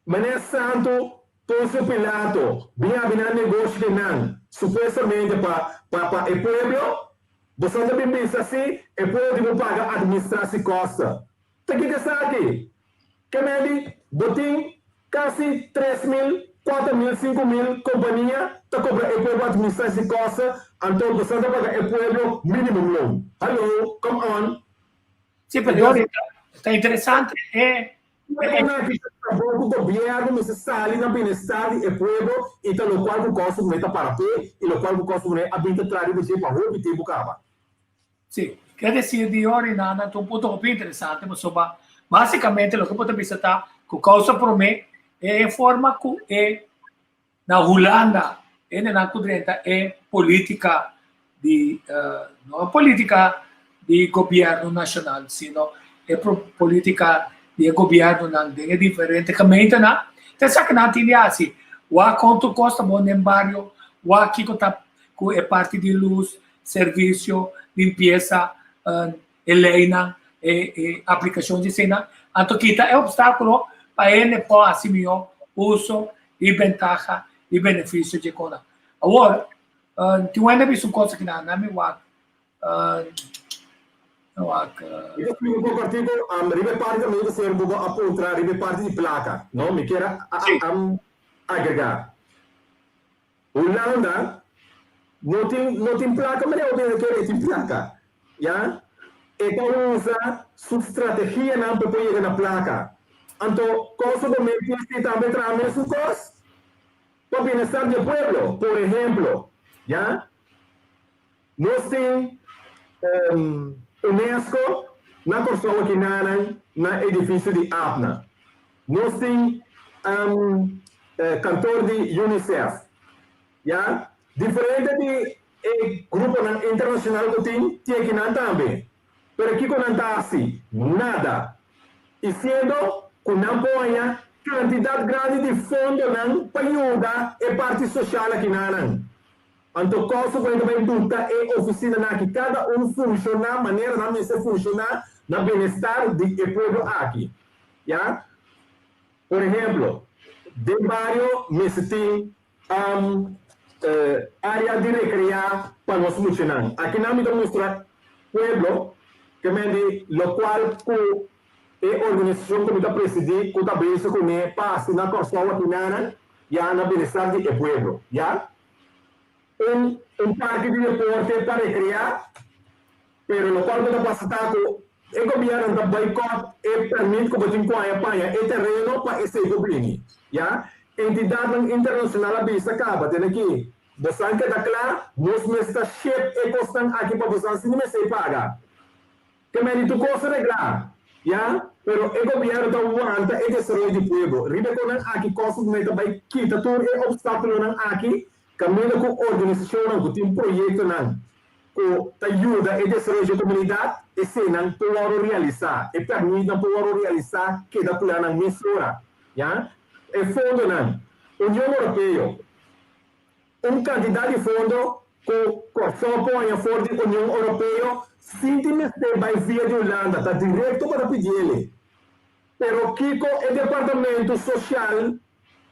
Manera Santu Ponsio Pilato bin abi nan negoshi ke nan supuestamente pa pa pa e pueblo, boso ta bin bisa si e pueblo tin ku paga administrasi kosta. Ta kiko esaki? Kennedy, bo tin kasi 3000, 4000, 5000 kompania ta kobra e pueblo administrasi di kosta, anto boso ta paga e pueblo minimum loon. Hallo, come on. Sí, pero Yori, ta interesante e Aki ta trabou ku gobièrnu mester sali na bienestar di e pueblo i ta lokual ku Kòrsou ta para p'e i lokual ku Kòrsou a bin ta traha riba dje pa hopi tempu kaba. Sí, ke desir di Yori Nana ta un punto hopi interesante pasobra básicamente loke bo ta bisa ta ku kousa promé e forma ku e na Hulanda hendenan ku drenta e polítika di no e polítika di gobièrnu nashonal sino e polítika di e gobièrnunan den e diferente gemeentenan ta esaki nan tin di hasi wak kon tur kos ta bon den bario wak kiko ta ku e parti di lus servisio, limpiesa, e leinan, e aplikashon di eseinan. Anto kita e opstákulo pa hende por hasi mihó uso i bentaha i benefisio dje konan. Awor, tin un hende a bisa un kos aki nan, nan mi wak, mi wak. Mi ta splika un poko artiko, riba e parti tambe ta ser un poko a puntra riba e parti di plaka, no? Mi kier a agregá. Hulanda no tin no tin plaka manera bo bira kere e tin plaka ya e ta usa su strategianan pa por yega na plaka. Anto Kòrsou Promé tin tambe traha mesun kos pa bienestar di e pueblo. Por ehemplo, ya, nos tin UNESCO na Kòrsou aki nanan na edifisio di APNA. Nos tin kantor di UNICEF. Ya, diferente di e gruponan internashonal ku tin, tin akinan tambe. Pero kiko nan ta hasi? Nada. I siendo ku nan por haña kantidat grandi di fondonan pa yuda e parti soshal akinanan. Anto Kòrsou ku ta bai buta e ofisinanan aki kada un funshoná manera nan mester funshoná na bienestar di e pueblo aki. Ya. Por ehemplo, den bario mester tin Area di rekreá pa nos muchanan. Akinan mi ta mustra pueblo ke men di lokual ku e organisashon ku mi ta presidí ku ta bezig kuné pa hasi na Kòrsou akinanan ya na bienestar di e pueblo. Ya. Un un parke di deporte pa rekreá pero lokual ku ta pasa ta ku e gobièrnu ta boikòt e pèrmit ku bo tin ku haña paña e tereno pa esei por bini. Ya. Entidatnan internashonal a bisa kaba tene ki bosan keda kla, nos mes ta shep e kosnan aki pa bosan sin mester paga. Ke medi tur kos reglá, ya, pero e gobièrnu ta wanta e desaroyo di pueblo. Riba e konan aki Kòrsou ta bai kita tur e opstákulonan aki kaminda ku organisashonnan ku tin proyektonan ku ta yuda e desaroyo dje komunidat, eseinan por wòrdu realisá, e pèrmitnan por wòrdu realisá keda kula nan mesora, ya. E fondonan, Union Oropeo, un kantidat di fondo ku Kòrsou por haña for di Union Oropeo sin tin mester bai via di Hulanda, ta direkto pa ta pidiele. Pero kiko e departamento sosial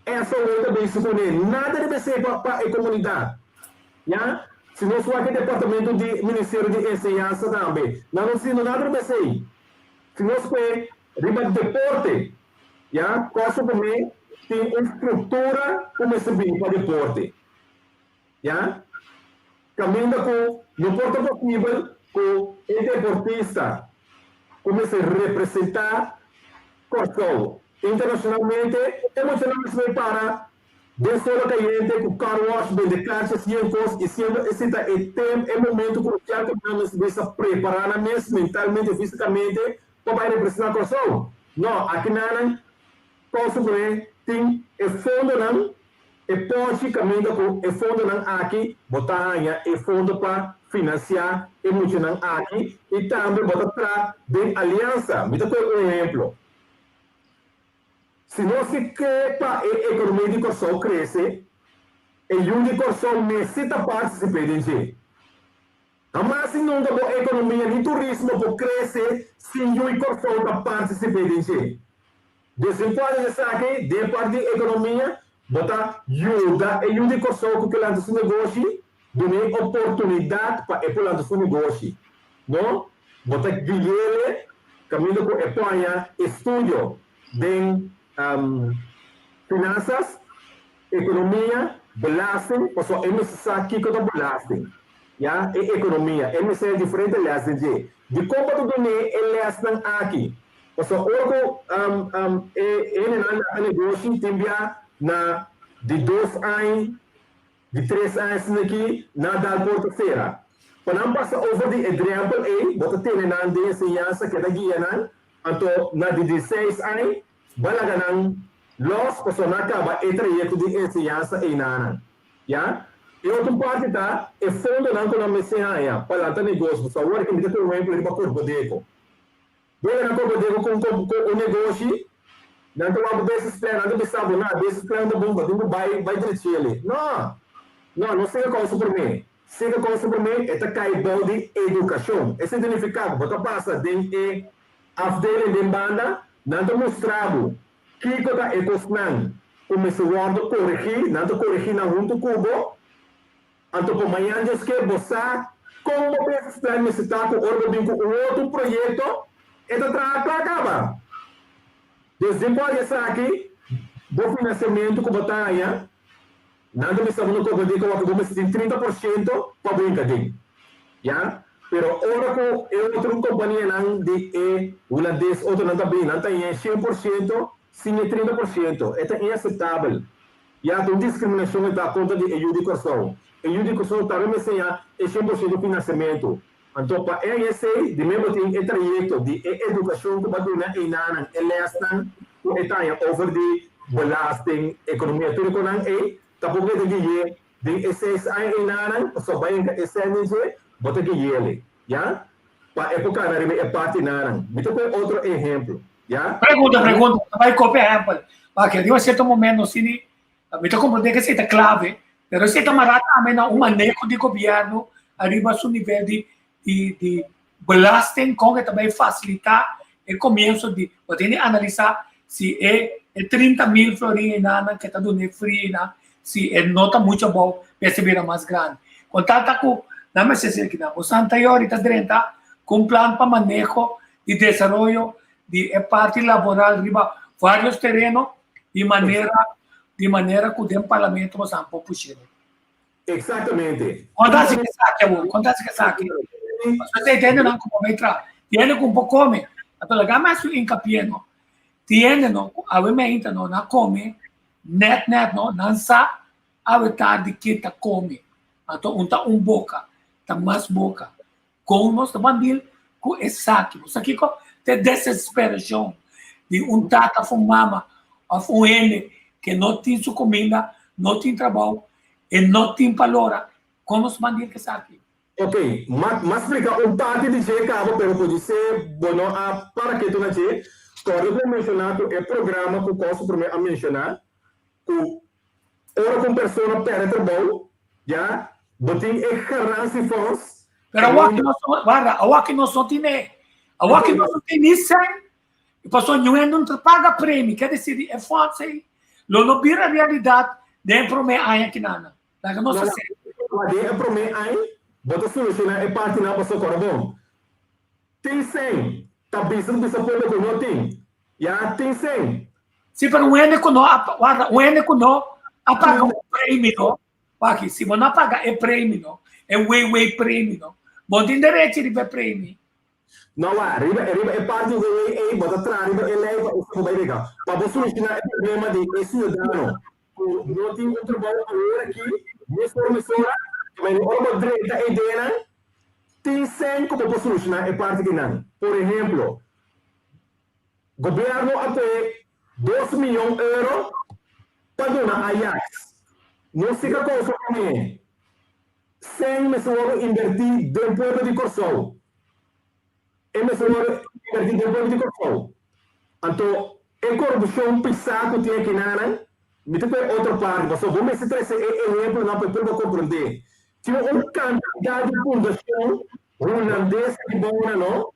SOE ta bezig kuné? Nada riba esei pa e komunidat. Ya? Si nos wak e departamento di Ministerio di Enseñansa tambe, nan no siendo nada riba esei. Si nos kue riba deporte, ya, Kòrsou promé tin un struktura ku mester bini pa deporte. Ya? Kaminda ku no por ta posibel ku e deportista ku mester representá Kòrsou internashonalmente, e muchanan mester bai para den solo kayente ku car wash, bende karchi, hasiendo kos i siendo esei ta e tem, e momento krusial ku nan mester bisa prepará nan mes mentalmente, físikamente pa bai representá Kòrsou. No, akinanan Kòrsou promé tin e fondonan. E pòchi kaminda ku e fondonan aki bo ta haña e fondo pa finansiá e muchanan aki i tambe bo ta tra den aliansa. Mi ta kohe un ehemplo. Si nos si ke pa e ekonomia di Kòrsou krese, e yu di Kòrsou mester ta partisip'é den dje. Hamas i nunka bo ekonomia ni turismo por krese sin yu i Kòrsou ta partisip'é den dje. Desenkuadra esaki den e parti di ekonomia, bo ta yuda e yu di Kòrsou ku ke lanta su negoshi, dun'é oportunidat pa e por lanta su negoshi. No, bo ta gui'ele kaminda ku e por haña estudio den finansas, ekonomia, belasting, pasobra e mester sa kiko ta belasting, ya, e ekonomia, e mester haña diferente lès den dje. Dikon bo ta dun'é e lèsnan aki? Pasobra ora ku e hendenan lanta negoshi tin bia na di dos aña, di tres aña asina aki, nan dal porta sera. Pa nan pasa over di e drempel ei, bo ta tene nan den enseñansa, keda guia nan, anto na di dieseis aña bo a laga nan lòs pasobra nan a kaba e trayekto di enseñansa einanan. Ya. E otro parti ta e fondonan ku nan mester haña pa lanta negoshi. Pasobra awor aki mi ta pone un ehempel riba Korpodeko. Bo yega Korpodeko ku un negoshi, nan ta wak bo business plan, nan ta bisa bo, na, business plan ta bon, bo tin ku bai bai drechele. No! No, no siga kousa promé. Siga kousa promé, e ta kai bou di edukashon. Esei ta nifiká ku bo ta pasa den e afdeling den banda, nan ta mustra bo kiko ta e kosnan ku mester wòrdu koregí, nan ta koregí nan huntu ku bo. Anto pa mañan Dios ke bo sa kon bo business plan mester ta ku ora bo bin ku un otro proyekto e ta traha kla kaba. Desde ku a esaki bo finansiamentu ku bo ta haña nan ta bisa bo no koba di ku bo mester tin 30% pa bo hinka den ya pero ora ku e otro kompanianan di e hulandes otronan ta bin nan ta haña 100%. Sin e 30%, e ta inaseptabel. Ya ta un diskriminashon e ta kontra di e yu di Kòrsou. E yu di Kòrsou tambe mester haña e 100% finansiamentu. Anto pa e haña esei, di mes bo tin e trayekto di e edukashon ku bo a duna einanan, e lèsnan ku e ta haña over di belasting, ekonomia, tur e konan ei, tampoko e ta gui'é den e seis aña einanan, pasobra bai enka e sèn dje, bo ta gui'é, ya? Pa e por kana riba e partinanan. Mi ta pone otro ehemplo, ya? Pregunta, pregunta, ta bai kopia ehempel. Pakia riba sierto momento nos tini, mi ta komprende ke esei ta klave, pero esei ta mará tambe na un maneho di gobièrnu ariba su nivel di di di belasting kon e ta bai fasilitá e komienso di, bo tin di analisá si e e 30.000 florin enanan ke ta duna e free einan, si e no ta mucho abou, mester bira mas grandi. Kon tal ta ku nan mester haci kinan. Bo Santa Yori ta drenta ku un plan pa maneho di desaroyo di e parti laboral riba varios tereno di manera di manera ku den parlamento bo san por push'e. Exactamente. Kon ta haci esaki awor? Kon ta haci esaki? Pasobra esei ta hendenan ku por bay traha. Tin hende ku por kome. Anto laga mi haci un hincapié no. Tin hende no ku awe meinta no na kome Nèt nèt no, nan sa awe tardi ke ta kome. Anto un ta un boka, ta mas boka. Kon nos ta ban dil ku esaki? Bo sa kiko? Ta e desesperashon di un tata òf un mama òf un hende ke no tin su kuminda, no tin trabou, e no tin palora. Kon nos ban dil ku esaki? Ok, m'a splika un parti di dje kaba, pero podisé bo no a para ketu na dje. Kòrda ku bo menshoná ku e programa ku Kòrsou Promé a menshoná, ku ora ku un persona pèrdè trabou, ya, bo tin e garantiefonds. Pero awor nos no, warda, awor ki nos no tine, awor ki nos no tin ni sèn, i pasobra niun hende no ta paga premi, ke desir di e fonds ei lo no bira realidat den e promé aña kinan. Laga nos hasi. Den e promé añ, bo ta solushoná e partinan pasobra kòrda bon. Tin sèn, ta bisa ku bisa pueblo ku no tin. Ya, tin sèn. Si, pero un hende ku no a, warda, un hende ku no a paga un premio no, wak, si bo no a paga e premio no, e WW premio no, bo no tin derechi riba e premio. No wak, riba, riba e parti WW ei bo ta traha riba e lei pa esei bo bai rega. Pa bo solushoná e problema di e siudadano ku no tin un trabou awor aki, mesora mesora, ma ora bo drenta e ideanan, tin sèn ku bo por solushoná e parti kinan. Por ehemplo, gobièrnu a pone 2 mion euro pa duna Ajax. No sika kousa promé. Sèn mester wòrdu invertí den pueblo di Kòrsou. E mester wòrdu invertí den pueblo di Kòrsou. Anto e korupshon pisá ku tin akinanan, mi ta kohe otro parti, pasobra bo mester trese e ehemplonan pa e pueblo komprondé. Tin un kantidat di fundashon hulandes aki bou no,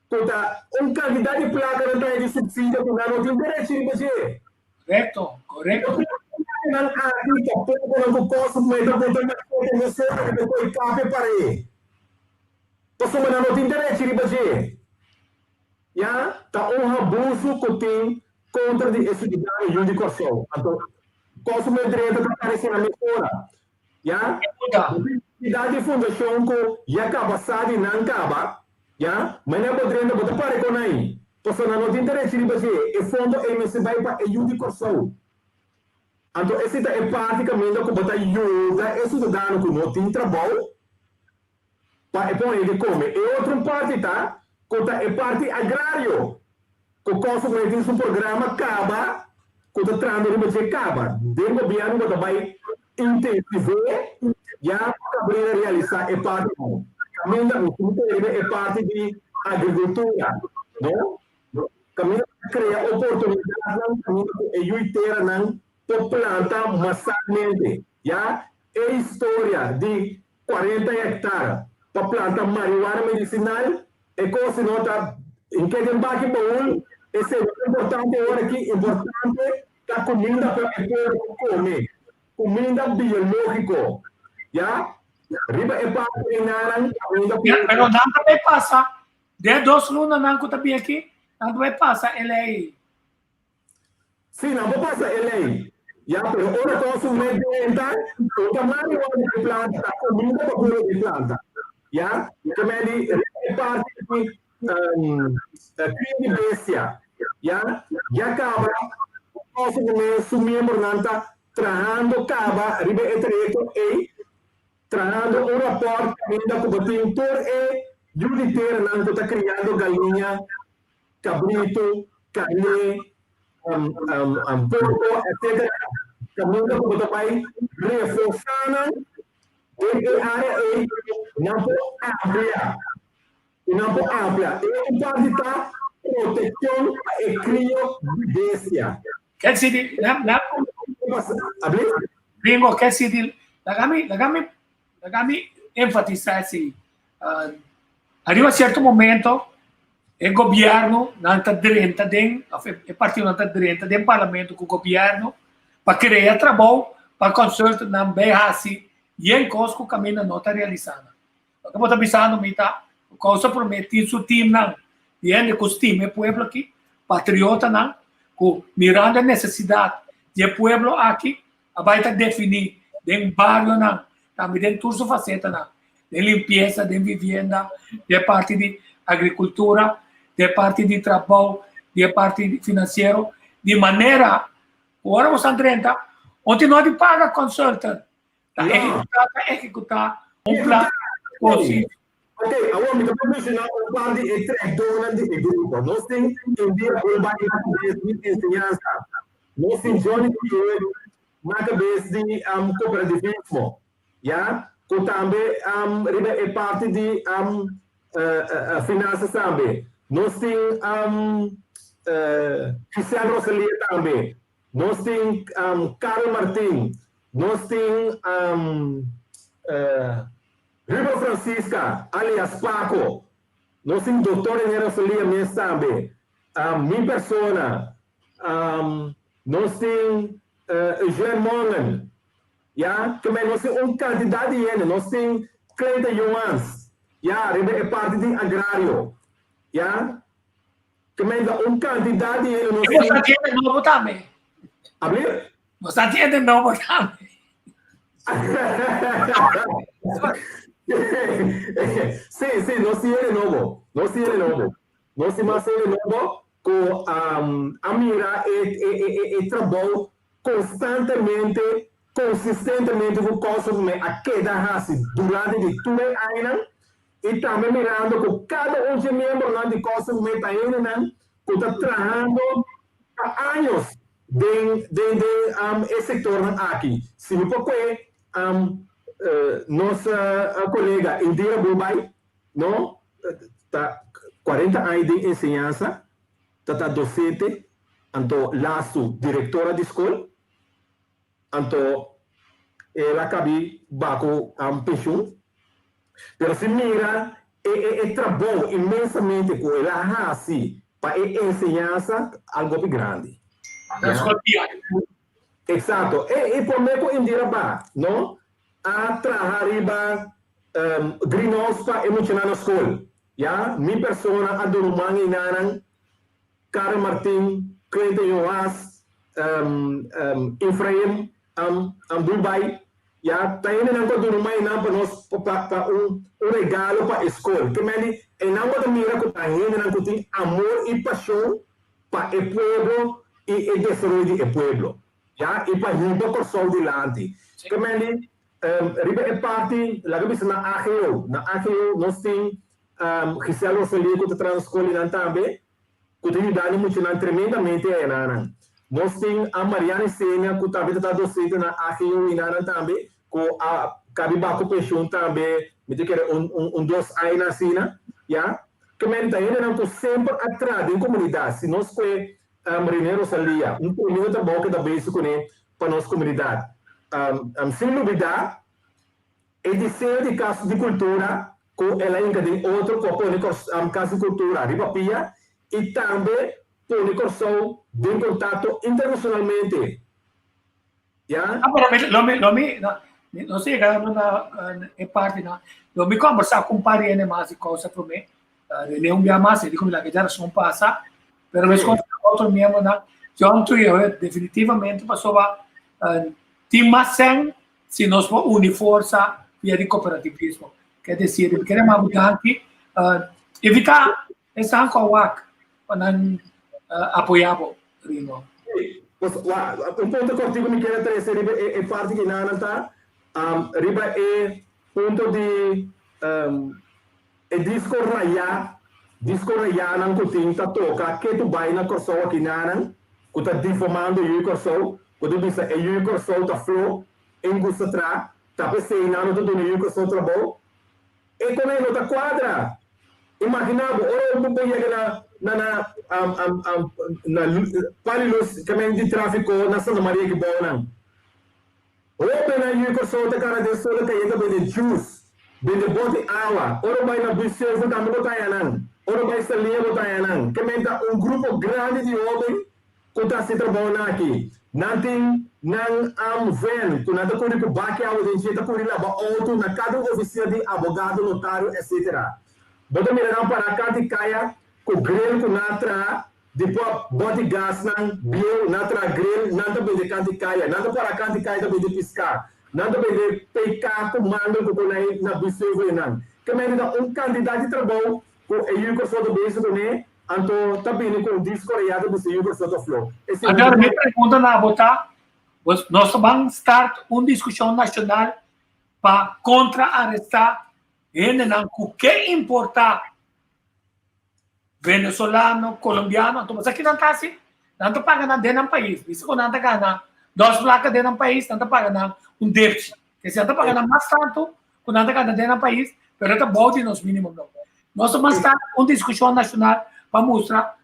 ku ta un kantidat di plaka nan ta haña di supsidio ku nan no tin derecho riba dje. Korekto, korekto. Nan aki ta poko nan ku kos meta bo ta mester mesora riba koe kape par'e. Pasobra nan no tin derecho riba dje. Ya, ta un abuso ku tin kontra di e siudadano yu di Kòrsou. Anto, Kòrsou Mei Drenta ta parese na mes ora. Ya, kantidat di fundashon ku ya kaba sa di nan kaba, ya, manera bo drenta bo ta pare kon ai, pasobra nan no tin derecho riba dje. E fondo ei mester bai pa e yu di Kòrsou. Anto esei ta e parti kaminda ku bo ta yuda e siudadano ku no tin trabou pa e pone di kome. E otro parti ta ku ta e parti agrario, ku Kòrsou ku tin su programa kaba ku ta trahando riba dje kaba. Den gobièrnu bo ta bai intensiv'é ya pa kabrera realisá e parti nan. Kaminda mi tin pone riba e parti di agrikultura, no? Kaminda ta krea oportunidatnan kaminda ku e yuiteranan por planta masalmente. Ya e historia di 40 hectare pa planta marihuana medicinal, e cos si no ta hinke den baki baul, esey no ta importante ora aki, importante ta cuminda pa e pueblo come, cuminda biologico, ya, riba e parti eynanan caminda cu. Pero nan ta bay pasa, den dos lunanan cu ta bin aki, nan ta bay pasa e ley. Sí, nan por pasa e ley. Ya, pero ora con su mes drenta, no ta marihuana di planta, ta comida pa pueblo di planta. Ya, ke men di riba e parti di cria di bestia. Ya, ya kaba Kòrsou Promé su miembronan ta trahando kaba riba e trayekto ei, trahando un rapòrt kaminda ku bo tin tur e yu di teranan ku ta kriando galiña, kabritu, karné, porko, etcetera, kaminda ku bo ta bai reforsá nan den e área ei, nan por amplia. I nan por amplia. E un parti ta protekshon pa e krio di bestia. Ke si di la la Abli? Gringo ke si di laga mi laga mi laga mi enfatisa esei. Uh, ariba cierto momento e gobierno nan ta drenta den of e partido nan ta drenta den parlamento ku gobierno pa crea trabou pa consultant nan bay hasi yen kos ku kaminda no ta realisá. Loke bo ta bisando mi ta ku Kousa Promé tin su timnan di hende ku stima e pueblo aki, patriotanan ku mirando e nesesidat di e pueblo aki a bai ta definí den barionan, tambe den tur su fasetanan, den limpiesa, den vivienda, den parti di agrikultura, den parti di trabou, den parti finansiero, di manera ku ora bo san drenta, bo tin no di paga consultant. Ta ehekutá, ta ehekutá un plan konsis. Ok, awor mi ta por menshoná un par di e trèkdónan di e grupo. Nos tin Indira Bulba na kabes di enseñansa. Nos tin Johnny Figueredo na kabes di kooperativismo, ya, ku tambe riba e parti di finansas tambe. Nos tin Giselle Rosalia tambe. Nos tin Carl Martin, nos tin Ruben Francisca alias Paco, nos tin Doctor René Rosalia mes tambe, mi persona, nos tin Eugène Mongen, ya, ke men nos tin un kantidat di hende, nos tin Clayton Johans, ya, riba e parti di agrario, ya. Ke men ta un kantidat di hende nos tin. Nos ta hende nobo tambe. Abli? Nos ta hende nobo tambe. Sí, sí, nos tin hende nobo. Nos tin hende nobo. Nos tin mas hende nobo ku a mira e e e e trabou konstantemente, konsistentemente ku Kòrsou a keda hasi durante di tur e añanan. I tambe mirando ku kada un dje miembronan di Kòrsou Meta hendenan ku ta trahando pa años den den den e sektornan aki. Si mi por kue nos kolega Indira Burbay, no, ta kuarenta aña den enseñansa, ta ta dosente, anto lastu direktora di skol, Anto el a kabi bako penshun. Pero si mira e e e trabou inmensamente ku el a hasi pa e enseñansa, algo hopi grandi. Na skol pia. Eksakto. E e promé ku Indira ba, no, a traha riba greenhouse pa e muchanan na skol. Ya, mi persona a duna un man einanan. Karen Martin, Clinton Joas, Efraim Dubai, ya, ta hendenan ku a duna mainan pa nos pa pa un un regalo pa e skol. Ke men di einan bo ta mira ku ta hendenan ku tin amor i pashon pa e pueblo i e desaroyo di e pueblo, ya, i pa hiba Kòrsou dilanti. Ke men di riba e parti laga bisa na AGO, na AGO nos tin Giselle Rosalie ku ta traha na skol einan tambe. ku ta yuda ni muchanan tremendamente ayananan. Nos tin a Mariana Senia ku tambe ta ta dosente na AGO inanan tambe ku a kabi baku penshun tambe mi ta kere un un dos aña asina ya. Ke men ta hendenan ku semper a traha den komunidat si nos kue Rene Rosalia un tremendo trabou ke ta besi kuné pa nos komunidat. Sin lubida E diseño di Kas di Kultura ku el a hinka den otro ku a pone Kas di Kultura riba pia i tambe pone Kòrsou den kontakto internashonalmente. Ya. Ah, pero mi, lo mi, lo mi, no, mi no sé, cada uno na e parte na. Lo mi conversar con un par de mas de cosa promé. René un bia mas, e dijo mi la que ya razón pasa. Pero mes con otro miembro na. John Trio, definitivamente pasó ba, tin mas sen Si nos por uni forsa via di kooperativismo. Ke desir, mi kere manda bo danki. Invitá esnan ku a wak pa nan apoyá bo, Rino. Sí, pues, un punto kortiku mi kier a trese riba e parti ki nan ta, riba e punto di e disko rayá, disko rayánan ku tin ta toka ke tu bai na Kòrsou akinanan, ku ta difamando yu Kòrsou, ku ta bisa e yu Kòrsou ta flo, en gusta tra, ta p'esei nan no ta duna yu Kòrsou trabou. E con ei no ta cuadra. Imagina bo, ora bo yega na na na na pali luz caminda di trafico na Santa Maria Gebouwnan. Hobennan yu Corsou ta cara den solo cayente bende juice, bende boti awa. Ora bo bay na bus servo tambe bo ta haya nan. Ora bo bay Saliña bo ta haya nan. Ke ta un grupo grandi di hoben Ku ta hasi trabounan aki? Nan tin nan van ku nan ta kuri ku baki awa den dje, ta kuri laba outo na kada un ofisina di abogado, notario, etc. Bo ta mira nan pará kant di kaya ku grill ku nan a traha di por bòti gasnan bieu, nan a traha grill, nan ta bende kant di kaya. Nan ta pará kant di kaya ta bende piská. Nan ta bende peká ku mangel ku konai na Bistuivo einan. Ke mende ta un kantidat di trabou ku e yu Kòrsou ta bezig kuné, anto ta bini ku un disko rayá ta bisa yu Kòrsou ta fló. Esei Anto mi pregunta na bo ta, nos ta ban start un diskushon nashonal pa kontra arestá hendenan ku ke importá venezolano, kolombiano, anto bo sa ki nan ta hasi? Nan ta paga nan den nan pais, bisa ku nan ta gana dos plaka den nan pais, nan ta paga nan un depchi. Kese nan ta paga nan mas tantu ku nan ta gana den nan pais, pero e ta bou di nos minimum loon. Nos ta mester un diskushon nashonal pa mustra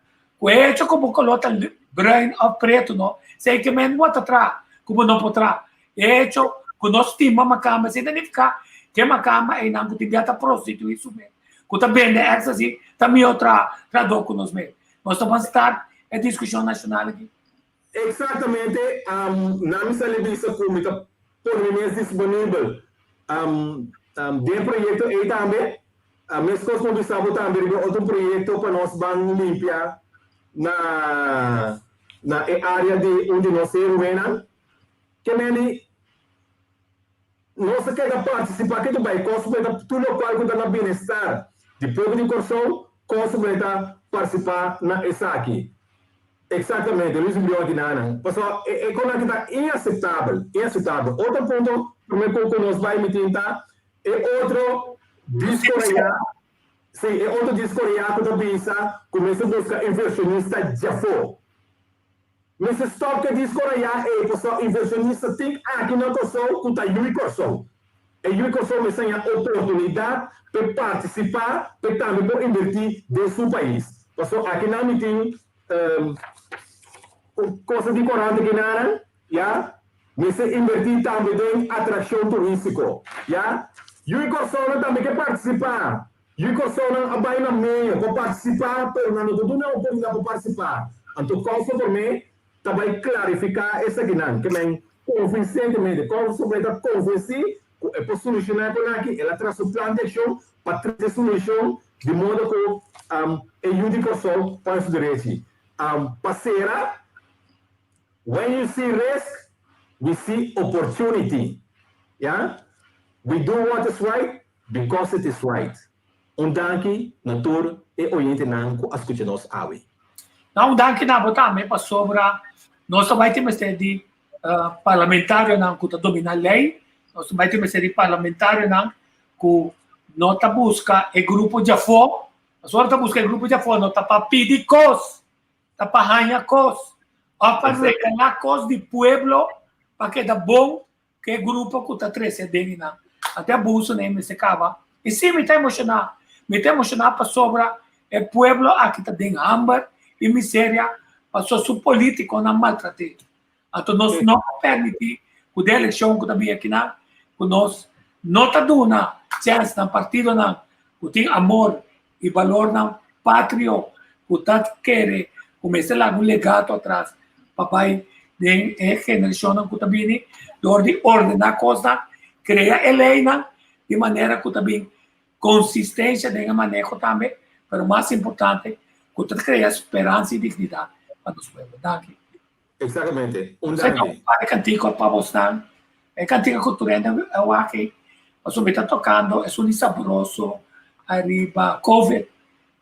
ku e hecho ku bo koló ta bruin òf pretu no, esei ke men bo ta traha ku bo no por traha. E hecho ku nos stima makamba esei ta nifiká ku e makamba einan ku tin bia ta prostituí su mes, ku ta bende ecstasy ta mihó traha trahadó ku nos mes. Nos ta ban start e diskushon nashonal aki. Exactamente, na mi sali bisa cu mi ta pone mi mes disponibel den e proyecto ey tambe. Mescos cu mi bisa bo tambe riba otro proyecto pa nos ban limpia na na e area di un di nos heroenan. Ke meni nos a keda participa ke ta bay cos cu ta tur locual cu ta na bienestar di pueblo di Corsou, cos cu ta participa na esaki. Exactamente, Luis Brion di Nanan. Pasobra e e con aki ta inaceptabel, inaceptabel. Otro punto prome cu cu nos bay mitin ta e otro disco raya, si, e otro disco raya cu ta bisa cu mester busca inversionista djafo. Mester stop cu e disco raya ey pasobra inversionista tin aki na Corsou cu ta yui Corsou. E yui Corsou mester haña oportunidad p'e participa p'e tambe por inverti den su pais. Pasobra aki nan mi tin Cosa di korante kinanan, ya, mester invertí tambe den atrakshon turístiko, ya. Yu Kòrsounan tambe ke partisipá. Yu Kòrsounan a bai na medio pa partisipá, pero nan no ta duna oportunidat pa partisipá. Anto Kòrsou Promé ta bai klarifiká esakinan, ke men konvinsentemente Kòrsou Promé ta konvensí ku e por solushoná e kon aki. El a traha su plan di akshon pa trese solushon di modo ku e yu di Kòrsou pone su derechi. Pa sera, When you see risk, we see opportunity. Ya? We do what is right because it is right. Un danki na tur e oyentenan ku a skucha nos awe. Na un danki na bo tambe pasobra nos ta bai tin mester di parlamentarionan ku ta dominá lei, nos ta bai tin mester di parlamentarionan ku no ta buska e grupo djafó, pasobra ta buska e grupo djafó no ta pa pidi kos, ta pa haña kos òf pa regalá kos di pueblo pa keda bon ku e grupo ku ta trese den i nan. Anto e abuso nei mester kaba. I sí, mi ta emoshoná. Mi ta emoshoná pasobra e pueblo aki ta den hamber i miseria pasobra su polítikonan maltrat'é. Anto nos no por permití ku den elekshon ku ta bin akinan ku nos no ta duna chèns na partidonan ku tin amor i balornan patrio ku ta kere ku mester laga un legato atras pa bai den e generashonnan ku ta bini dor di ordená kosnan, krea e leinan di manera ku ta bin konsistensia den e maneho tambe, pero mas importante ku ta krea speransa i dignidat pa nos pueblo. Danki. Exactamente. Un danki. Un par di kantika pa bosnan. E kantika ku tur hende a wak ei. Pasobra mi ta tokando esun di sabroso ariba covid.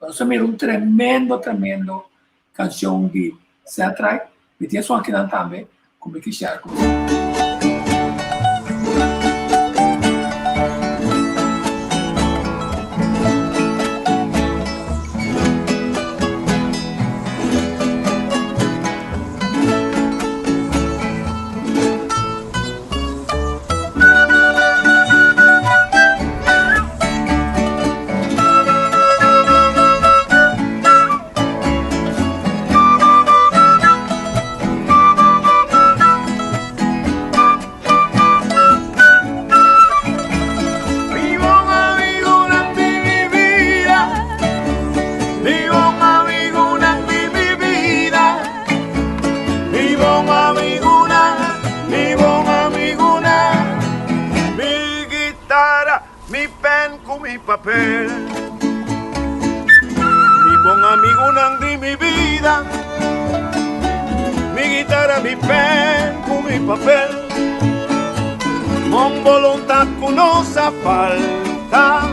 Pero nos a mira un tremendo, tremendo. kanshon di Ced Ride. Mi tin esun akinan tambe ku mi ke share ku boso. Mi pen ku mi papel. Mi bon amigunan di mi bida. Mi guitara, mi pen ku mi papel. Mon boluntat ku no sa falta.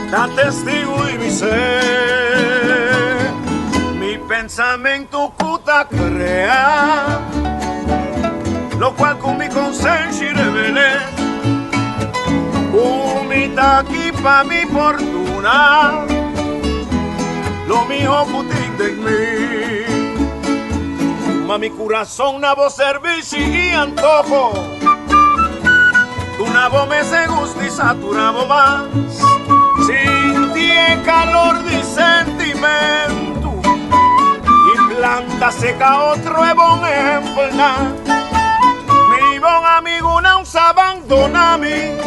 Ta testigu di mi ser. Mi pensamentu ku ta krea. Lokual ku mi konsenshi revel'é. Ku mi ta aki pa mi fortuna. Lo miho ku tin den mi. Tuma mi kurason na bo servishi i antoho. Duna bo mes e gusto i satura bo mas. Sinti e kalor di sentimentu. I planta seka otro e bon ehempelnan. Mi bon amigunan sa bandona mi.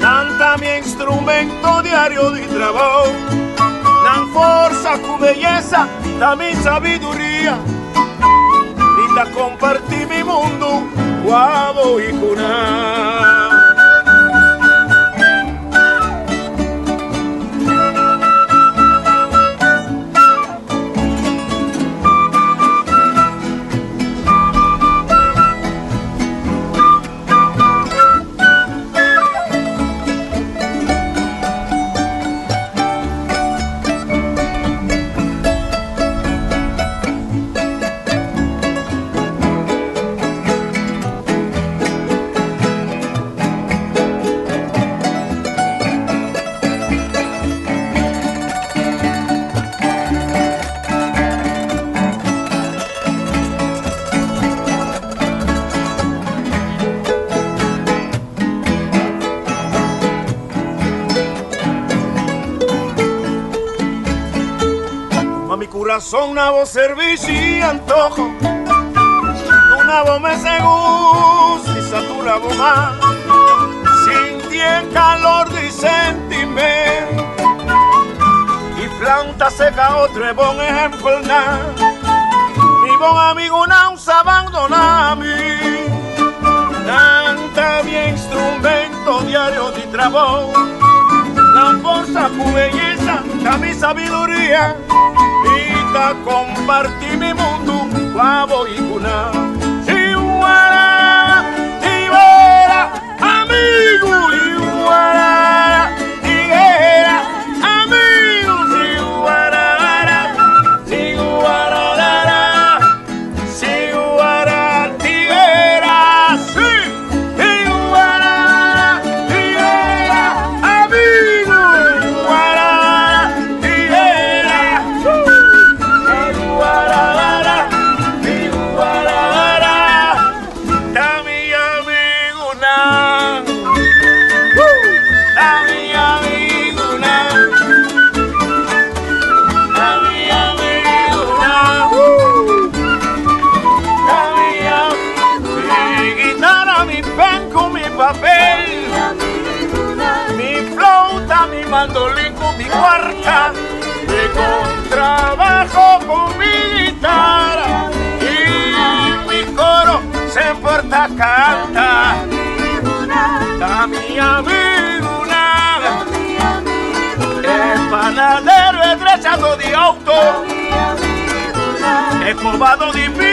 Nan ta mi instrumento diario di trabou. Nan forsa ku beyesa ta mi sabiduria. Mi ta kompartí mi mundu ku abo i ku nan. Ma mi corazón na bo servicio y antojo. Duna bo mes e gusto y satura bo mas. Sinti e calor di sentimento. Y planta seca otro e bon ejempelnan. Mi bon amigunan sa bandona mi. Nan ta mi instrumento diario di trabou. Nan forsa ku beyesa ta mi sabiduria. Mi ta kompartí mi mundu ku abo i ku nan. Tiwara, tiwara, amigu, tiwara, tiguera, amigu, tiwara, tiwara, tiwara, tiguera, sí, tiwara, tiguera, amigu, tiwara, tiguera, tiwara, tiwara, ta mi amigunan, ta mi amigunan, ta mi amigunan, ta mi Mi guitarra, mi pen ku mi papel, mi flauta, mi mandolin ku mi kuarta, mi kontrabajo ku mi guitarra i mi koro semper ta kanta. Ta mi amigunan, e panadero, e drechado di outo, e kobado di.